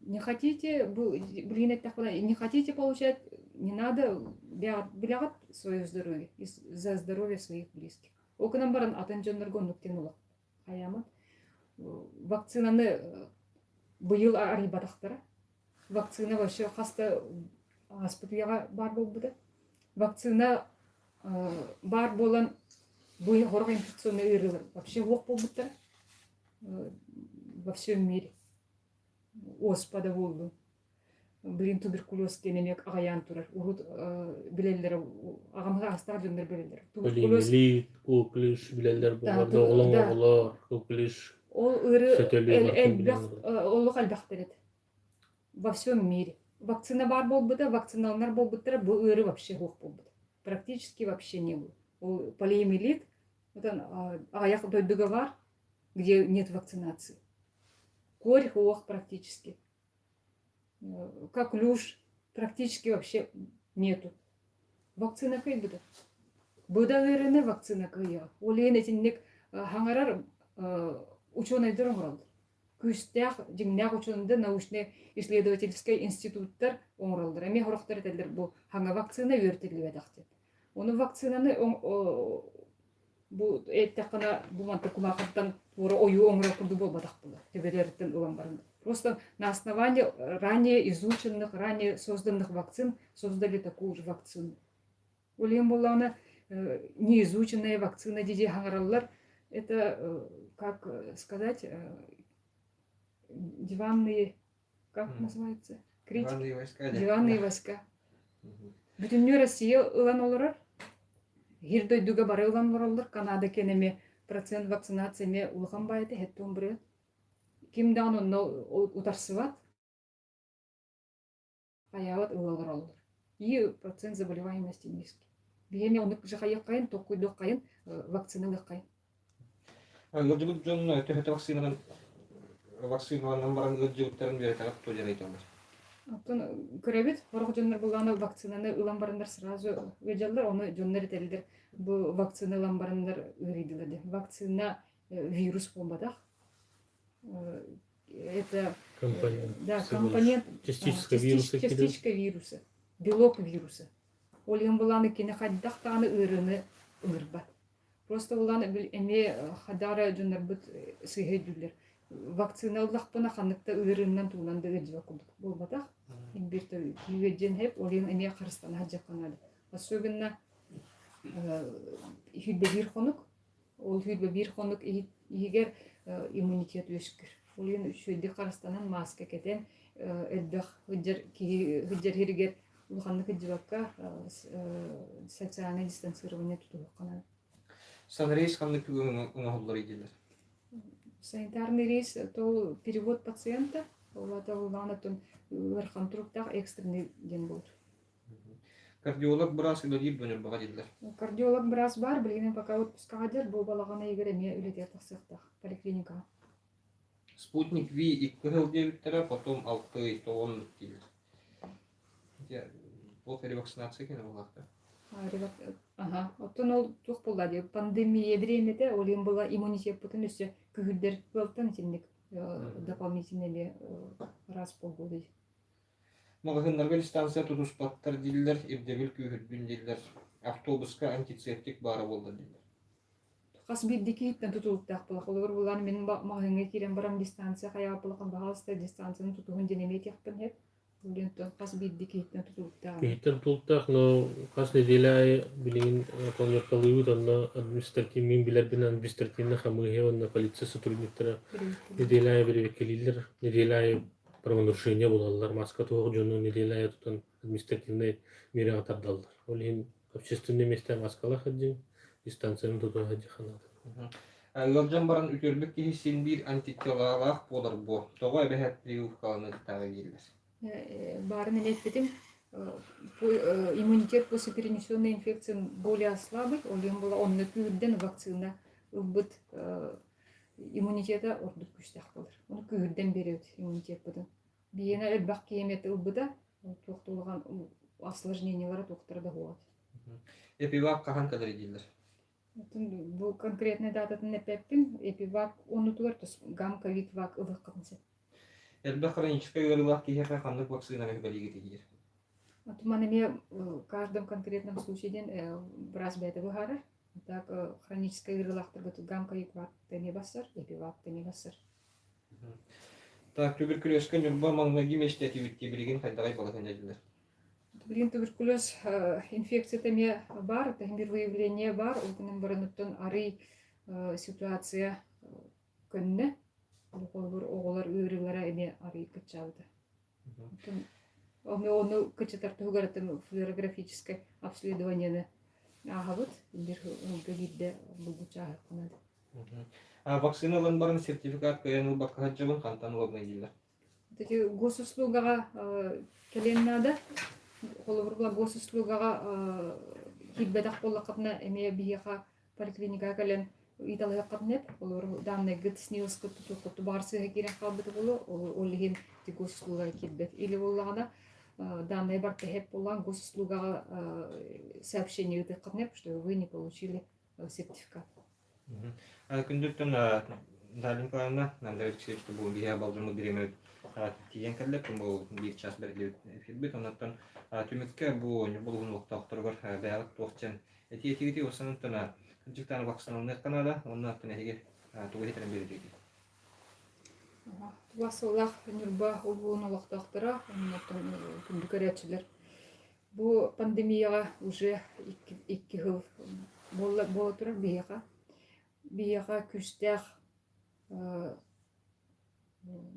S2: Не хотите, билигин эттэхпинэ, не хотите получать, не надо, билэҕит свое здоровье, за здоровье своих близких. Ол гынан баран атын дьоннорго оннук диэн олох хайаамат. Вакцинаны быйыл арыйбатахтара. Вакцина вообще хас да ааспыт үйэҕэ баар буолбута. Вакцина баар буолан бу сорох инфекционнай ыарыылар вообще суох буолбуттара во всем мире. Оспа да буоллун. Блин, туберкулез диэн эмиэ аҕайаан турар. Урут билэллэр, аҕам саастаах дьоннор билэллэр.
S3: Туберкулез... Коклюш билэллэр буолар, оҕолоҥ оҕолор, коклюш.
S2: Ол ыарыы элбэх, олох элбэхтэр этэ. Во всем мире. Вакцина баар буолбута, вакциналанар буолбуттара, бу ыарыы вообще суох буолбута. Практически вообще не было. Ол полиомиелит, оттон аҕыйах дойдуга баар, где нет вакцинации. Корь суох практически. Коклюш практически вообще нету. Вакцина кыайбыта. Быда ыарыыны вакцина кыайыаҕа. Ол иһин итинник хаҥарар учуонайдар оҥороллор. Күүстээх, дьиҥнээх учуонайдар научнай исследовательскай институттар оҥороллор. Эмиэ сорохтор этэллэр бу хаҥа вакцина үөрэтиллибэтэх диэн. Ону вакцинаны бу эттэххинэ бу манта кумаахыттан туора ойуу оҥорор курдук буолбатах буолар. Төбөлөрүттэн ылан баран. Просто на основании ранее изученных, ранее созданных вакцин создали такую же вакцину. Ол иһин буоллаҕына неизученная вакцина дии хаҥараллар. Это, как сказать, диванные, как называется? Критики.
S1: Диванные войска.
S2: Диванные войска. Бүтүннүү Россия ылан олорор. Хир дойдуга бары ылан олороллор. Канада кэнэми процент вакцинация эмиэ улахан баайыта хэттуон бырыат. Ким даҕаны онно утарсыбат. Хайаабат ыла олороллор. И процент заболеваемости низкий. Биһиэми оннук жахайыаххайын, толкуйдуоххайын, вакцина ылыаххайын.
S1: Ыалдьыбыт дьон төһөтө вакцинанан вакциналанан баран ыалдьыбыттарын үөрэтэҕит дуо диэн ыйыталлар.
S2: Оттон көрөбүт, сорох дьоннор буллаҕына вакцинаны ылан бараннар сразу ыалдьаллар, ону дьоннор этэллэр бу вакцина ылан бараннар ыарыйдылар диэн. Вакцина вирус буолбатах. Это
S3: компонент,
S2: да, компонент
S3: частичка вируса,
S2: частичка вируса, белок вируса. Ол иһин булааны кини хайдах даҕаны ыарыыны ыҥырбат. Просто булаан эмиэ хадаара дьоннорбут сыыһа өйдүүллэр. Вакцина ыллахпына ханнык да ыарыыннан тугунан да ыалдьыбат курдук буолбатах. Биир күүһү диэн ол иһин эмиэ харыстана сылдьыахха наада. Особенно 21 хонук Ол 21 хонук иһигэр иммунитет үөскүүр. Ол иһин үчүгэйдик харыстанан мааска кэтэн элбэх сылдьар киһи сылдьар сиригэр улаханнык сылдьыбакка социальное дистанцирование тутуһуохха наада.
S1: Санрейс ханнык оҥоһуллар дииллэр?
S2: Санитарный рейс то перевод пациента, ол аата улахан оттон ыарахан туруктаах экстренный диэн буолар.
S1: Кардиолог быраас үлэлиир дуо Ньурбаҕа дииллэр.
S2: Кардиолог быраас баар, билигин пока отпускаҕа дьэр, бу балаҕан ыйыгар эмиэ үлэтигэр тахсыахтаах поликлиникаҕа.
S1: Спутник V икки сыл диэбиттэрэ, потом алты ый тоҕон дииллэр. Туох ревакцинация кэнэ буолаахта?
S2: Аха, оттон ол туох буолла дии, пандемия бириэмэтэ, ол иһин була иммунитеппытын өссө күүһүрдэр ыалтан итинник дополнительно эмиэ раз в полгода.
S1: Маҕаһыыннарга дистанция тутуспаттар дииллэр, ирдэбил күүһүрдүн дииллэр, автобуска антисептик баара буолла дииллэр.
S2: Хас биирдии киһиттэн тутулуктаах буолар. Холобур, булан мин маҕаһыыҥҥа киирэн баран дистанция хайаҕа булахан баһаалыста дистанцияны тутуһун диэн эмиэ этиэхпин сөп. Ол хас биирдии киһиттэн тутулуктаах.
S3: Киһиттэн тутулуктаах, но хас нэдиэлэ аайы билигин планеркалыыбыт, онно административный, мин билэрбинэн административный хамыыһыйа уонна полиция сотрудниктара нэдиэлэ аайы бэрэбиэркэлииллэр, нэдиэлэ аайы правонарушение булаллар, маска туох дьону нэдиэлэ аайы тутан административнай миэрэҕэ тардаллар. Ол иһин общественнай миэстэ маскалаах сылдьыҥ, дистанцияны тутуһа сылдьыахха наада.
S1: Ыалдьан баран үтүөрбүт киһи син биир антителалаах буолар буо. Тоҕо эбэһээт прививкаланыахтааҕый дииллэр.
S2: Баарын эмиэ эппитим, иммунитет после перенесенной инфекции более слабый, ол иһин буола онно күүрдэн вакцина ылбыт иммунитета ордук күүстээх буолар. Ону күүрдэн биэрэбит иммунитеппытын. Биһиэнэ элбэх киһи эмиэ ылбыта, туох да улахан осложнениелара туохтара да суоҕа.
S1: Эпивак хаһан кэлэр дииллэр?
S2: Бу конкретнай дататын эппэппин. Эпивак оннутугар гам ковид вак ылыаххытын сөп.
S1: Элбэх хроническай ыарыылаах киһиэхэ ханнык вакцинаны сүбэлиигитий диир?
S2: Туман эмиэ в каждом конкретном случае диэн быраас бэйэтэ быһаарар. Так хроническай ыарыылаахтарга гам ковид вак эмиэ бассар, эпивак эмиэ бассар.
S1: Так, туберкулезка Ньурба маҥнайгы миэстэтибит дии билигин хайдаҕай балаһыанньа дииллэр?
S2: Билигин туберкулез инфекцията эмиэ баар, биир выявление баар, ол гынан баран арый ситуация көннө. Холобур, оҕолор ыарыылара эмиэ арый кыччаабыта. Ону кыччатар туһугар флюорографическое обследованиены ааһабыт. Биир ыалга биирдэ булгуччу ааһыахха наада.
S1: Вакцина ылан баран сертификат кыайан ылбакка сылдьабын, хантан ылабын дииллэр.
S2: Эти госуслугаҕа кэлиэн наада. Холобур, госуслугаҕа киирбэтэх буоллаххытына, эмиэ биһиэхэ поликлиникаҕа кэлэн ыйыталаһыаххытын эп. Холобур, дааннайгыт СНИЛС-кыт тутуоххут баҕар сыыһа киирэн хаалбыта буолуо, ол иһин ити госуслугаҕа киирбэт. Или буоллаҕына, данные барыта эп буоллаҕына, госуслугаҕа сообщение ыытыаххытын эп, что вы не получили сертификат.
S1: Күндүттэн Наталья Николаевна, Андрей Алексеевич бу биһиэ болдьоммут бириэмэбит тиийэн кэллэ, бу биир час бэриллибит эфирбит. Оннуттан түмүккэ бу Ньурба улууһун олохтоохторугар бэйэҕит туох диэн этии этигитий, осануттан кырдьыктаан вакциналаныахха наада, уонна оттон эһиги тугу иһитэрин биэрдигитий?
S2: Тула сыллаах Ньурба улууһун олохтоохторо, оннуттан күндү көрөөччүлэр Бу пандемияҕа уже икки сыл буола, буола турар биһиэхэ. Биһиэхэ күүстээх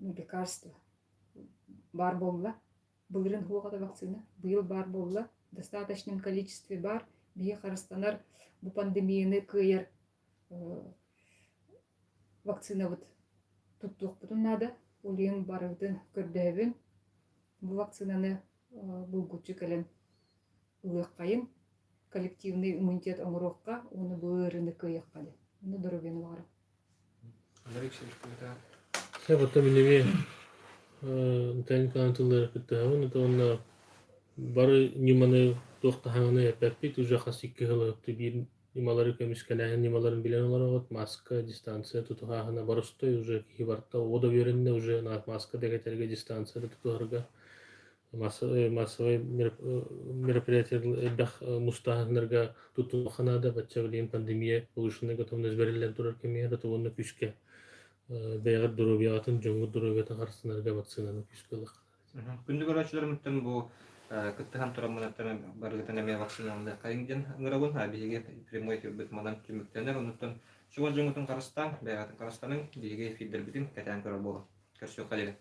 S2: лекарство баар буолла. Былырыын суох этэ вакцина, быйыл баар буолла. В достаточном количестве баар. Биһи харыстанар бу пандемияны кыайар вакцинабыт туттуохпутун наада. Ол иһин барыбытын көрдөһөбүн. Бу вакцинаны булгуччу кэлэн ылыаххайын, коллективный иммунитет оҥоруохха уонна бу ыарыыны кыайыахха диэн. Уонна доруобуйаны баҕарабын.
S3: Потом эмиэ Наталья Николаевна тыллары кыттыһабын, это уонна бары ньыманы туох таһаҕаны эппэппит, уже хас икки сыл ыһыкты биир ньымалары көмүскэлээһин ньымаларын билэн олороҕут, маска, дистанция тутуһааһына боростой уже киһи барта оҕо да үөрэннэ уже маска да кэтэргэ, дистанция да тутуһарга массовай мероприятие элбэх мустааһыннарга туттуохха наада, бачча билигин пандемия повышенная готовность бэриллэн турар кэмигэр это уонна күүскэ бэйэҕит доруобуйаҕытын, дьоҥҥут доруобуйатын харыстанарга вакцинаны күүскэ ылыахха наада.
S1: Күндү көрөөччүлэрмиттэн бу кыттыһан тураммын барыгытын эмиэ вакциналаныаххайыҥ диэн ыҥырабын. Биһиги прямой эфирбит манан түмүктэнэр. Онуттан чугас дьоҥҥутун харыстааҥ, бэйэҕитин харыстаныҥ, биһиги эфирдэрбитин кэтээн көрөр буолуҥ. Көрсүөххэ диэри.